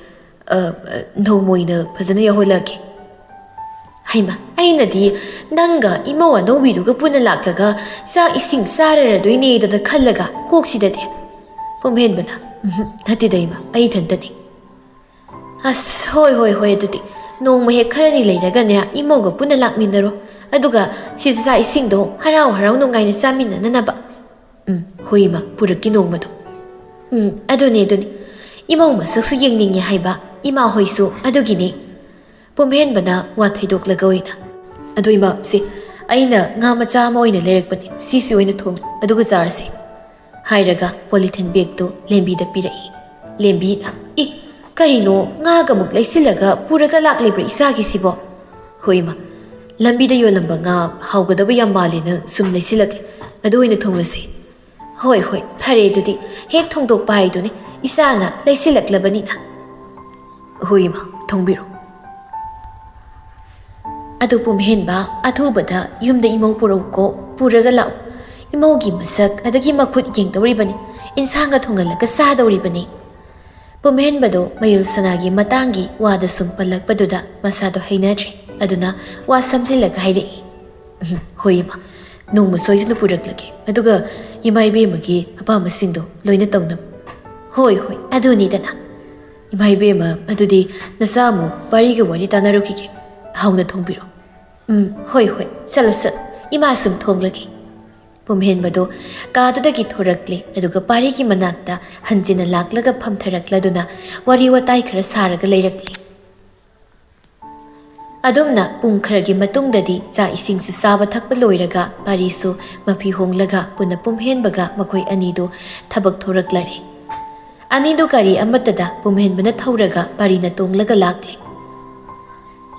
ꯑ, ꯑ, ꯅꯣꯡꯃ ꯑꯣꯏꯅ ꯐꯖꯅ ꯌꯧꯍꯜꯂꯛꯀꯦ꯫" "ꯍꯩꯃ, ꯑꯩꯅꯗꯤ ꯅꯪꯒ ꯏꯃꯧ ꯑꯅꯧꯕꯤꯗꯨꯒ ꯄꯨꯟꯅ ꯂꯥꯛꯂꯒ ꯆꯥꯛ ꯏꯁꯤꯡ ꯆꯥꯔꯔꯗꯣꯏꯅꯦꯗꯅ ꯈꯜꯂꯒ ꯀꯣꯛꯁꯤꯗꯗꯤ꯫" ꯄꯨꯝꯍꯦꯟꯕꯅ, "ꯎꯝꯍꯨꯝ, ꯅꯠꯇꯦꯗ ꯏꯃꯥ, ꯑꯩ ꯏꯊꯟꯇꯅꯤ꯫" "ꯑꯁ, ꯍꯣꯏ, ꯍꯣꯏ, ꯍꯣꯏ, ꯑꯗꯨꯗꯤ ꯅꯣꯡꯃ ꯍꯦꯛ ꯈꯔꯅꯤ ꯂꯩꯔꯒꯅꯦ ꯏꯃꯧꯒ ꯄꯨꯟꯅ ꯂꯥꯛꯃꯤꯟꯅꯔꯣ꯫ ꯑꯗꯨꯒ ꯁꯤꯗ ꯆꯥꯛ ꯏꯁꯤꯡꯗꯣ ꯍꯔꯥꯎ ꯍꯔꯥꯎ ꯅꯨꯡꯉꯥꯏꯅ ꯆꯥꯃꯤꯟꯅꯅꯅꯕ꯫" "ꯎꯝ, ꯍꯣꯏ ꯏꯃꯥ, ꯄꯨꯔꯛꯀꯦ ꯅꯣꯡꯃꯗꯣ꯫" "ꯎꯝ, ꯑꯗꯨꯅꯦ, ꯑꯗꯨꯅꯦ꯫ ꯏꯃꯧ ꯃꯁꯛꯁꯨ ꯌꯦꯡꯅꯤꯡꯉꯦ ꯍꯥꯏꯕ ꯏꯃꯥ ꯍꯣꯏꯁꯨ ꯑꯗꯨꯒꯤꯅꯦ꯫" ꯄꯨꯝꯍꯦꯟꯕꯅ ꯋꯥ ꯊꯩꯗꯣꯛꯂꯒ ꯑꯣꯏꯅ, "ꯑꯗꯨ ꯏꯃꯥ, ꯁꯦ, ꯑꯩꯅ ꯉꯥ ꯃꯆꯥ ꯑꯃ ꯑꯣꯏꯅ ꯂꯩꯔꯛꯄꯅꯦ, ꯁꯤꯁꯤ ꯑꯣꯏꯅ ꯊꯣꯡꯉꯨ ꯑꯗꯨꯒ ꯆꯥꯔꯁꯤ꯫" ꯍꯥꯏꯔꯒ ꯄꯣꯂꯤꯊꯤꯟ ꯕꯦꯒꯇꯨ ꯂꯦꯝꯕꯤꯗ ꯄꯤꯔꯛꯏ꯫ ꯂꯦꯝꯕꯤꯅ, "ꯏ, ꯀꯔꯤꯅꯣ, ꯉꯥꯒ ꯑꯃꯨꯛ ꯂꯩꯁꯤꯜꯂꯒ ꯄꯨꯔꯒ ꯂꯥꯛꯂꯤꯕ꯭ꯔꯥ ꯏꯆꯥꯒꯤꯁꯤꯕꯣ?" "ꯍꯣꯏ ꯏꯃꯥ, ꯂꯝꯕꯤꯗ ꯌꯣꯜꯂꯝꯕ ꯉꯥ ꯍꯥꯎꯒꯗꯕ ꯌꯥꯝ ꯃꯥꯜꯂꯦꯅ ꯁꯨꯝ ꯂꯩꯁꯤꯜꯂꯛꯂꯦ, ꯑꯗꯨ ꯑꯣꯏꯅ ꯊꯣꯡꯂꯁꯤ꯫" "ꯍꯣꯏ, ꯍꯣꯏ, ꯐꯔꯦ, ꯑꯗꯨꯗꯤ ꯍꯦꯛ ꯊꯣꯡꯗꯣꯛꯄ ꯍꯥꯏꯗꯨꯅꯤ, ꯏꯆꯥꯅ ꯂꯩꯁꯤꯜꯂꯛꯂꯕꯅꯤꯅ꯫" "ꯍꯣꯏ ꯏꯃꯥ, ꯊꯣꯡꯕꯤꯔꯣ꯫" ꯑꯗꯨ ꯄꯨꯝꯍꯦꯟꯕ, ꯑꯊꯨꯕꯗ ꯌꯨꯝꯗ ꯏꯃꯧ ꯄꯨꯔꯛꯎꯀꯣ, ꯄꯨꯔꯒ ꯂꯥꯛꯎ꯫ ꯏꯃꯧꯒꯤ ꯃꯁꯛ ꯑꯗꯒꯤ ꯃꯈꯨꯠ ꯌꯦꯡꯗꯧꯔꯤꯕꯅꯤ, ꯏꯟꯁꯥꯡꯒ ꯊꯣꯡꯍꯜꯂꯒ ꯆꯥꯗꯧꯔꯤꯕꯅꯤ꯫ ꯄꯨꯝꯍꯦꯟꯕꯗꯣ ꯃꯌꯨꯜ ꯁꯅꯥꯒꯤ ꯃꯇꯥꯡꯒꯤ ꯋꯥꯗ ꯁꯨꯝ ꯄꯜꯂꯛꯄꯗꯨꯗ ꯃꯁꯥꯗꯣ ꯍꯩꯅꯗ꯭ꯔꯦ꯫ ꯑꯗꯨꯅ ꯋꯥ ꯁꯝꯖꯤꯜꯂꯒ ꯍꯥꯏꯔꯛꯏ, "ꯎꯝ, ꯍꯣꯏ ꯏꯃꯥ, ꯅꯣꯡꯃ ꯁꯣꯏꯗꯅ ꯄꯨꯔꯛꯂꯒꯦ꯫ ꯑꯗꯨꯒ ꯏꯃꯥ ꯏꯕꯦꯝꯃꯒꯤ ꯑꯄꯥꯝꯕꯁꯤꯡꯗꯣ ꯂꯣꯏꯅ ꯇꯧꯅꯕ꯫" "ꯍꯣꯏ, ꯍꯣꯏ, ꯑꯗꯨꯅꯤꯗꯅ꯫ ꯏꯃꯥ ꯏꯕꯦꯝꯃ, ꯑꯗꯨꯗꯤ ꯅꯆꯥ ꯑꯃꯨꯛ ꯄꯥꯔꯤꯒ ꯋꯥꯔꯤ ꯇꯥꯟꯅꯔꯨꯈꯤꯒꯦ꯫ ꯍꯥꯎꯅ ꯊꯣꯡꯕꯤꯔꯣ꯫" "ꯎꯝ, ꯍꯣꯏ, ꯍꯣꯏ, ꯆꯠꯂꯣ, ꯆꯠꯂꯣ꯫ ꯏꯃꯥ ꯁꯨꯝ ꯊꯣꯡꯂꯒꯦ꯫" ꯄꯨꯝꯍꯦꯟꯕꯗꯣ ꯀꯥꯗꯨꯗꯒꯤ ꯊꯣꯔꯛꯂꯦ, ꯑꯗꯨꯒ ꯄꯥꯔꯤꯒꯤ ꯃꯅꯥꯛꯇ ꯍꯟꯖꯤꯟꯅ ꯂꯥꯛꯂꯒ ꯐꯝꯊꯔꯛꯂꯗꯨꯅ ꯋꯥꯔꯤ ꯋꯥꯇꯥꯏ ꯈꯔ ꯁꯥꯔꯒ ꯂꯩꯔꯛꯂꯦ꯫ ꯑꯗꯨꯝꯅ ꯄꯨꯡ ꯈꯔꯒꯤ ꯃꯇꯨꯡꯗꯗꯤ ꯆꯥꯛ ꯏꯁꯤꯡꯁꯨ ꯆꯥꯕ ꯊꯛꯄ ꯂꯣꯏꯔꯒ ꯄꯥꯔꯤꯁꯨ ꯃꯐꯤ ꯍꯣꯡꯂꯒ ꯄꯨꯟꯅ ꯄꯨꯝꯍꯦꯟꯕꯒ ꯃꯈꯣꯏ ꯑꯅꯤꯗꯨ ꯊꯕꯛ ꯊꯣꯔꯛꯂꯔꯦ꯫ ꯑꯅꯤꯗꯨ ꯒꯥꯔꯤ ꯑꯃꯠꯇꯗ ꯄꯨꯝꯍꯦꯟꯕꯅ ꯊꯧꯔꯒ ꯄꯥꯔꯤꯅ ꯇꯣꯡꯂꯒ ꯂꯥꯛꯂꯦ꯫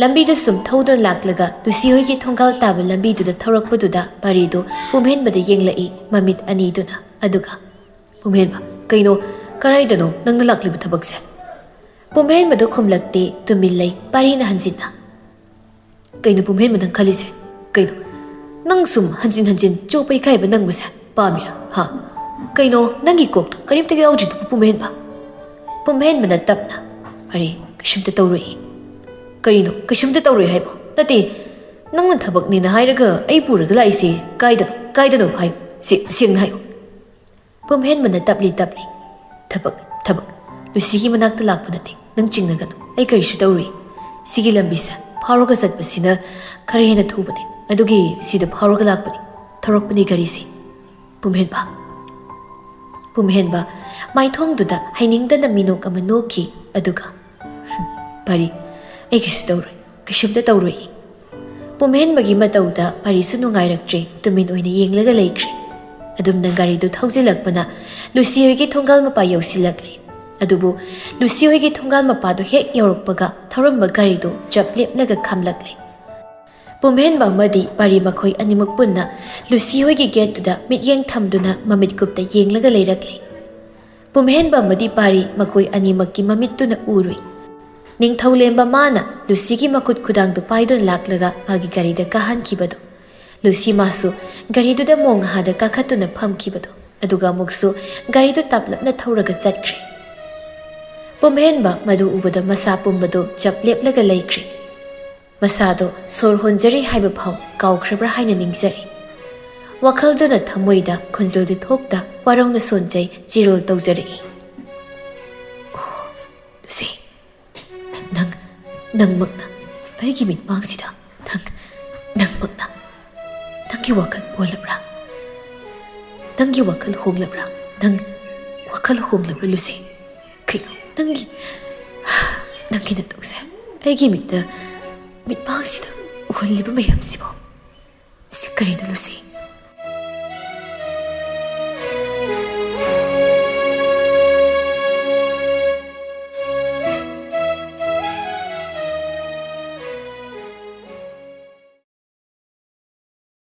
ꯂꯝꯕꯤꯗꯨ ꯁꯨꯝ ꯊꯧꯗꯨꯅ ꯂꯥꯛꯂꯒ ꯂꯨꯁꯤ ꯍꯣꯏꯒꯤ ꯊꯣꯡꯒꯥꯜ ꯇꯥꯕ ꯂꯝꯕꯤꯗꯨꯗ ꯊꯧꯔꯛꯄꯗꯨꯗ ꯄꯥꯔꯤꯗꯨ ꯄꯨꯝꯍꯦꯟꯕꯗ ꯌꯦꯡꯂꯛꯏ ꯃꯃꯤꯠ ꯑꯅꯤꯗꯨꯅ꯫ ꯑꯗꯨꯒ, "ꯄꯨꯝꯍꯦꯟꯕ, ꯀꯩꯅꯣ? ꯀꯔꯥꯏꯗꯅꯣ ꯅꯪꯅ ꯂꯥꯛꯂꯤꯕ ꯊꯕꯛꯁꯦ?" ꯄꯨꯝꯍꯦꯟꯕꯗꯨ ꯈꯨꯝꯂꯛꯇꯦ, ꯇꯨꯃꯤꯟ ꯂꯩ꯫ ꯄꯥꯔꯤꯅ ꯍꯟꯖꯤꯟꯅ, "ꯀꯩꯅꯣ ꯄꯨꯝꯍꯦꯟꯕ ꯅꯪ ꯈꯜꯂꯤꯁꯦ? ꯀꯩꯅꯣ? ꯅꯪ ꯁꯨꯝ ꯍꯟꯖꯤꯟ ꯍꯟꯖꯤꯟ ꯆꯣꯞꯄ ꯏꯀꯥꯏꯕ ꯅꯪꯕꯁꯦ ꯄꯥꯝꯃꯤꯔꯥ? ꯍꯥ? ꯀꯩꯅꯣ ꯅꯪꯒꯤ ꯀꯣꯛꯇꯣ ꯀꯔꯤꯝꯇꯒ ꯌꯥꯎꯗ꯭ꯔꯤꯗꯨꯕꯨ ꯄꯨꯝꯍꯦꯟꯕ?" ꯄꯨꯝꯍꯦꯟꯕꯅ ꯇꯞꯅ, "ꯑꯔꯦ, ꯀꯩꯁꯨꯝꯇ ꯇꯧꯔꯣꯏꯌꯦ꯫" "ꯀꯔꯤꯅꯣ ꯀꯩꯁꯨꯝꯇ ꯇꯧꯔꯣꯏ ꯍꯥꯏꯕꯣ? ꯅꯠꯇꯦ, ꯅꯪꯅ ꯊꯕꯛꯅꯦꯅ ꯍꯥꯏꯔꯒ ꯑꯩ ꯄꯨꯔꯒ ꯂꯥꯛꯏꯁꯦ ꯀꯥꯏꯗꯅꯣ, ꯀꯥꯏꯗꯅꯣ ꯍꯥꯏꯌꯨ꯫ ꯁꯦ-, ꯁꯦꯡꯅ ꯍꯥꯏꯌꯨ꯫" ꯄꯨꯝꯍꯦꯟꯕꯅ ꯇꯞꯂꯤ ꯇꯞꯂꯤ, "ꯊꯕꯛ, ꯊꯕꯛ꯫ ꯂꯨꯁꯤꯒꯤ ꯃꯅꯥꯛꯇ ꯂꯥꯛꯄ ꯅꯠꯇꯦ, ꯅꯪ ꯆꯤꯡꯅꯒꯅꯨ꯫ ꯑꯩ ꯀꯔꯤꯁꯨ ꯇꯧꯔꯨꯏ꯫ ꯁꯤꯒꯤ ꯂꯝꯕꯤꯁꯦ ꯐꯥꯎꯔꯒ ꯆꯠꯄꯁꯤꯅ ꯈꯔ ꯍꯦꯟꯅ ꯊꯨꯕꯅꯦ꯫ ꯑꯗꯨꯒꯤ ꯁꯤꯗ ꯐꯥꯎꯔꯒ ꯂꯥꯛꯄꯅꯤ꯫ ꯊꯧꯔꯛꯄꯅꯤ ꯒꯥꯔꯤꯁꯦ꯫" ꯄꯨꯝꯍꯦꯟꯕ꯫ ꯄꯨꯝꯍꯦꯟꯕ ꯃꯥꯏꯊꯣꯡꯗꯨꯗ ꯍꯩꯅꯤꯡꯗꯅ ꯃꯤꯅꯣꯛ ꯑꯃ ꯅꯣꯛꯈꯤ꯫ ꯑꯗꯨꯒ, "ꯄꯥꯔꯤ, ꯑꯩ ꯀꯩꯁꯨ ꯇꯧꯔꯣꯏ, ꯀꯩꯁꯨꯝꯇ ꯇꯧꯔꯣꯏ꯫" ꯄꯨꯝꯍꯦꯟꯕꯒꯤ ꯃꯇꯧꯗ ꯄꯥꯔꯤꯁꯨ ꯅꯨꯡꯉꯥꯏꯔꯛꯇ꯭ꯔꯦ, ꯇꯨꯃꯤꯟ ꯑꯣꯏꯅ ꯌꯦꯡꯂꯒ ꯂꯩꯈ꯭ꯔꯦ꯫ ꯑꯗꯨꯝꯅ ꯒꯥꯔꯤꯗꯨ ꯊꯧꯖꯤꯜꯂꯛꯄꯅ ꯂꯨꯁꯤ ꯍꯣꯏꯒꯤ ꯊꯣꯡꯒꯥꯜ ꯃꯄꯥ ꯌꯧꯁꯤꯜꯂꯛꯂꯦ꯫ ꯑꯗꯨꯕꯨ ꯂꯨꯁꯤ ꯍꯣꯏꯒꯤ ꯊꯣꯡꯒꯥꯜ ꯃꯄꯥꯗꯨ ꯍꯦꯛ ꯌꯧꯔꯛꯄꯒ ꯊꯧꯔꯝꯕ ꯒꯥꯔꯤꯗꯨ ꯆꯞ ꯂꯦꯞꯂꯒ ꯈꯥꯝꯂꯛꯂꯦ꯫ ꯄꯨꯝꯍꯦꯟꯕ ꯑꯃꯗꯤ ꯄꯥꯔꯤ ꯃꯈꯣꯏ ꯑꯅꯤꯃꯛ ꯄꯨꯟꯅ ꯂꯨꯁꯤ ꯍꯣꯏꯒꯤ ꯒꯦꯠꯇꯨꯗ ꯃꯤꯠꯌꯦꯡ ꯊꯝꯗꯨꯅ ꯃꯃꯤꯠ ꯀꯨꯞꯇ ꯌꯦꯡꯂꯒ ꯂꯩꯔꯛꯂꯦ꯫ ꯄꯨꯝꯍꯦꯟꯕ ꯑꯃꯗꯤ ꯄꯥꯔꯤ ꯃꯈꯣꯏ ꯑꯅꯤꯃꯛꯀꯤ ꯃꯃꯤꯠꯇꯨꯅ ꯎꯔꯨꯏ꯫ ꯅꯤꯡꯊꯧꯂꯦꯝꯕ ꯃꯥꯅ ꯂꯨꯁꯤꯒꯤ ꯃꯈꯨꯠ ꯈꯨꯗꯥꯡꯗꯨ ꯄꯥꯏꯗꯨꯅ ꯂꯥꯛꯂꯒ ꯃꯥꯒꯤ ꯒꯥꯔꯤꯗ ꯀꯥꯍꯟꯈꯤꯕꯗꯨ꯫ ꯂꯨꯁꯤ ꯃꯥꯁꯨ ꯒꯥꯔꯤꯗꯨꯗ ꯃꯣꯡꯍꯥꯗ ꯀꯥꯈꯠꯇꯨꯅ ꯐꯝꯈꯤꯕꯗꯨ꯫ ꯑꯗꯨꯒ ꯑꯃꯨꯛꯁꯨ ꯒꯥꯔꯤꯗꯨ ꯇꯞꯂꯞꯅ ꯊꯧꯔꯒ ꯆꯠꯈ꯭ꯔꯦ꯫ ꯄꯨꯝꯍꯦꯟꯕ ꯃꯗꯨ ꯎꯕꯗ ꯃꯁꯥ ꯄꯨꯝꯕꯗꯨ ꯆꯞ ꯂꯦꯞꯂꯒ ꯂꯩꯈ꯭ꯔꯦ꯫ ꯃꯁꯥꯗꯣ ꯁꯣꯔ ꯍꯣꯟꯖꯔꯤ ꯍꯥꯏꯕ ꯐꯥꯎ ꯀꯥꯎꯈ꯭ꯔꯕ꯭ꯔꯥ ꯍꯥꯏꯅ ꯅꯤꯡꯖꯔꯦ꯫ ꯋꯥꯈꯜꯗꯨꯅ ꯊꯃꯣꯏꯗ ꯈꯣꯟꯖꯦꯜꯗꯤ ꯊꯣꯛꯇ ꯋꯥꯔꯧꯅ ꯁꯣꯟꯖꯩ ꯆꯤꯔꯣꯜ ꯇꯧꯖꯔꯛꯏ꯫ "ꯑꯣ, ꯂꯨꯁꯤ, ꯅꯪ, ꯅꯪꯃꯛꯅ ꯑꯩꯒꯤ ꯃꯤꯠꯃꯥꯡꯁꯤꯗ ꯅꯪ, ꯅꯪꯃꯛꯅ ꯅꯪꯒꯤ ꯋꯥꯈꯜ ꯑꯣꯜꯂꯕ꯭ꯔꯥ? ꯅꯪꯒꯤ ꯋꯥꯈꯜ ꯍꯣꯡꯂꯕ꯭ꯔꯥ? ꯅꯪ ꯋꯥꯈꯜ ꯍꯣꯡꯂꯕ꯭ꯔꯥ, ꯂꯨꯁꯤ? ꯀꯩꯅꯣ ꯅꯪꯒꯤ, ꯅꯪꯒꯤ ꯅꯇꯧꯁꯦ ꯑꯩꯒꯤ ꯃꯤꯠꯇ ꯃꯤꯠꯃꯥꯡꯁꯤꯗ ꯎꯍꯜꯂꯤꯕ ꯃꯌꯥꯝꯁꯤꯕꯣ? ꯁꯤ ꯀꯔꯤꯅꯣ ꯂꯨꯁꯤ?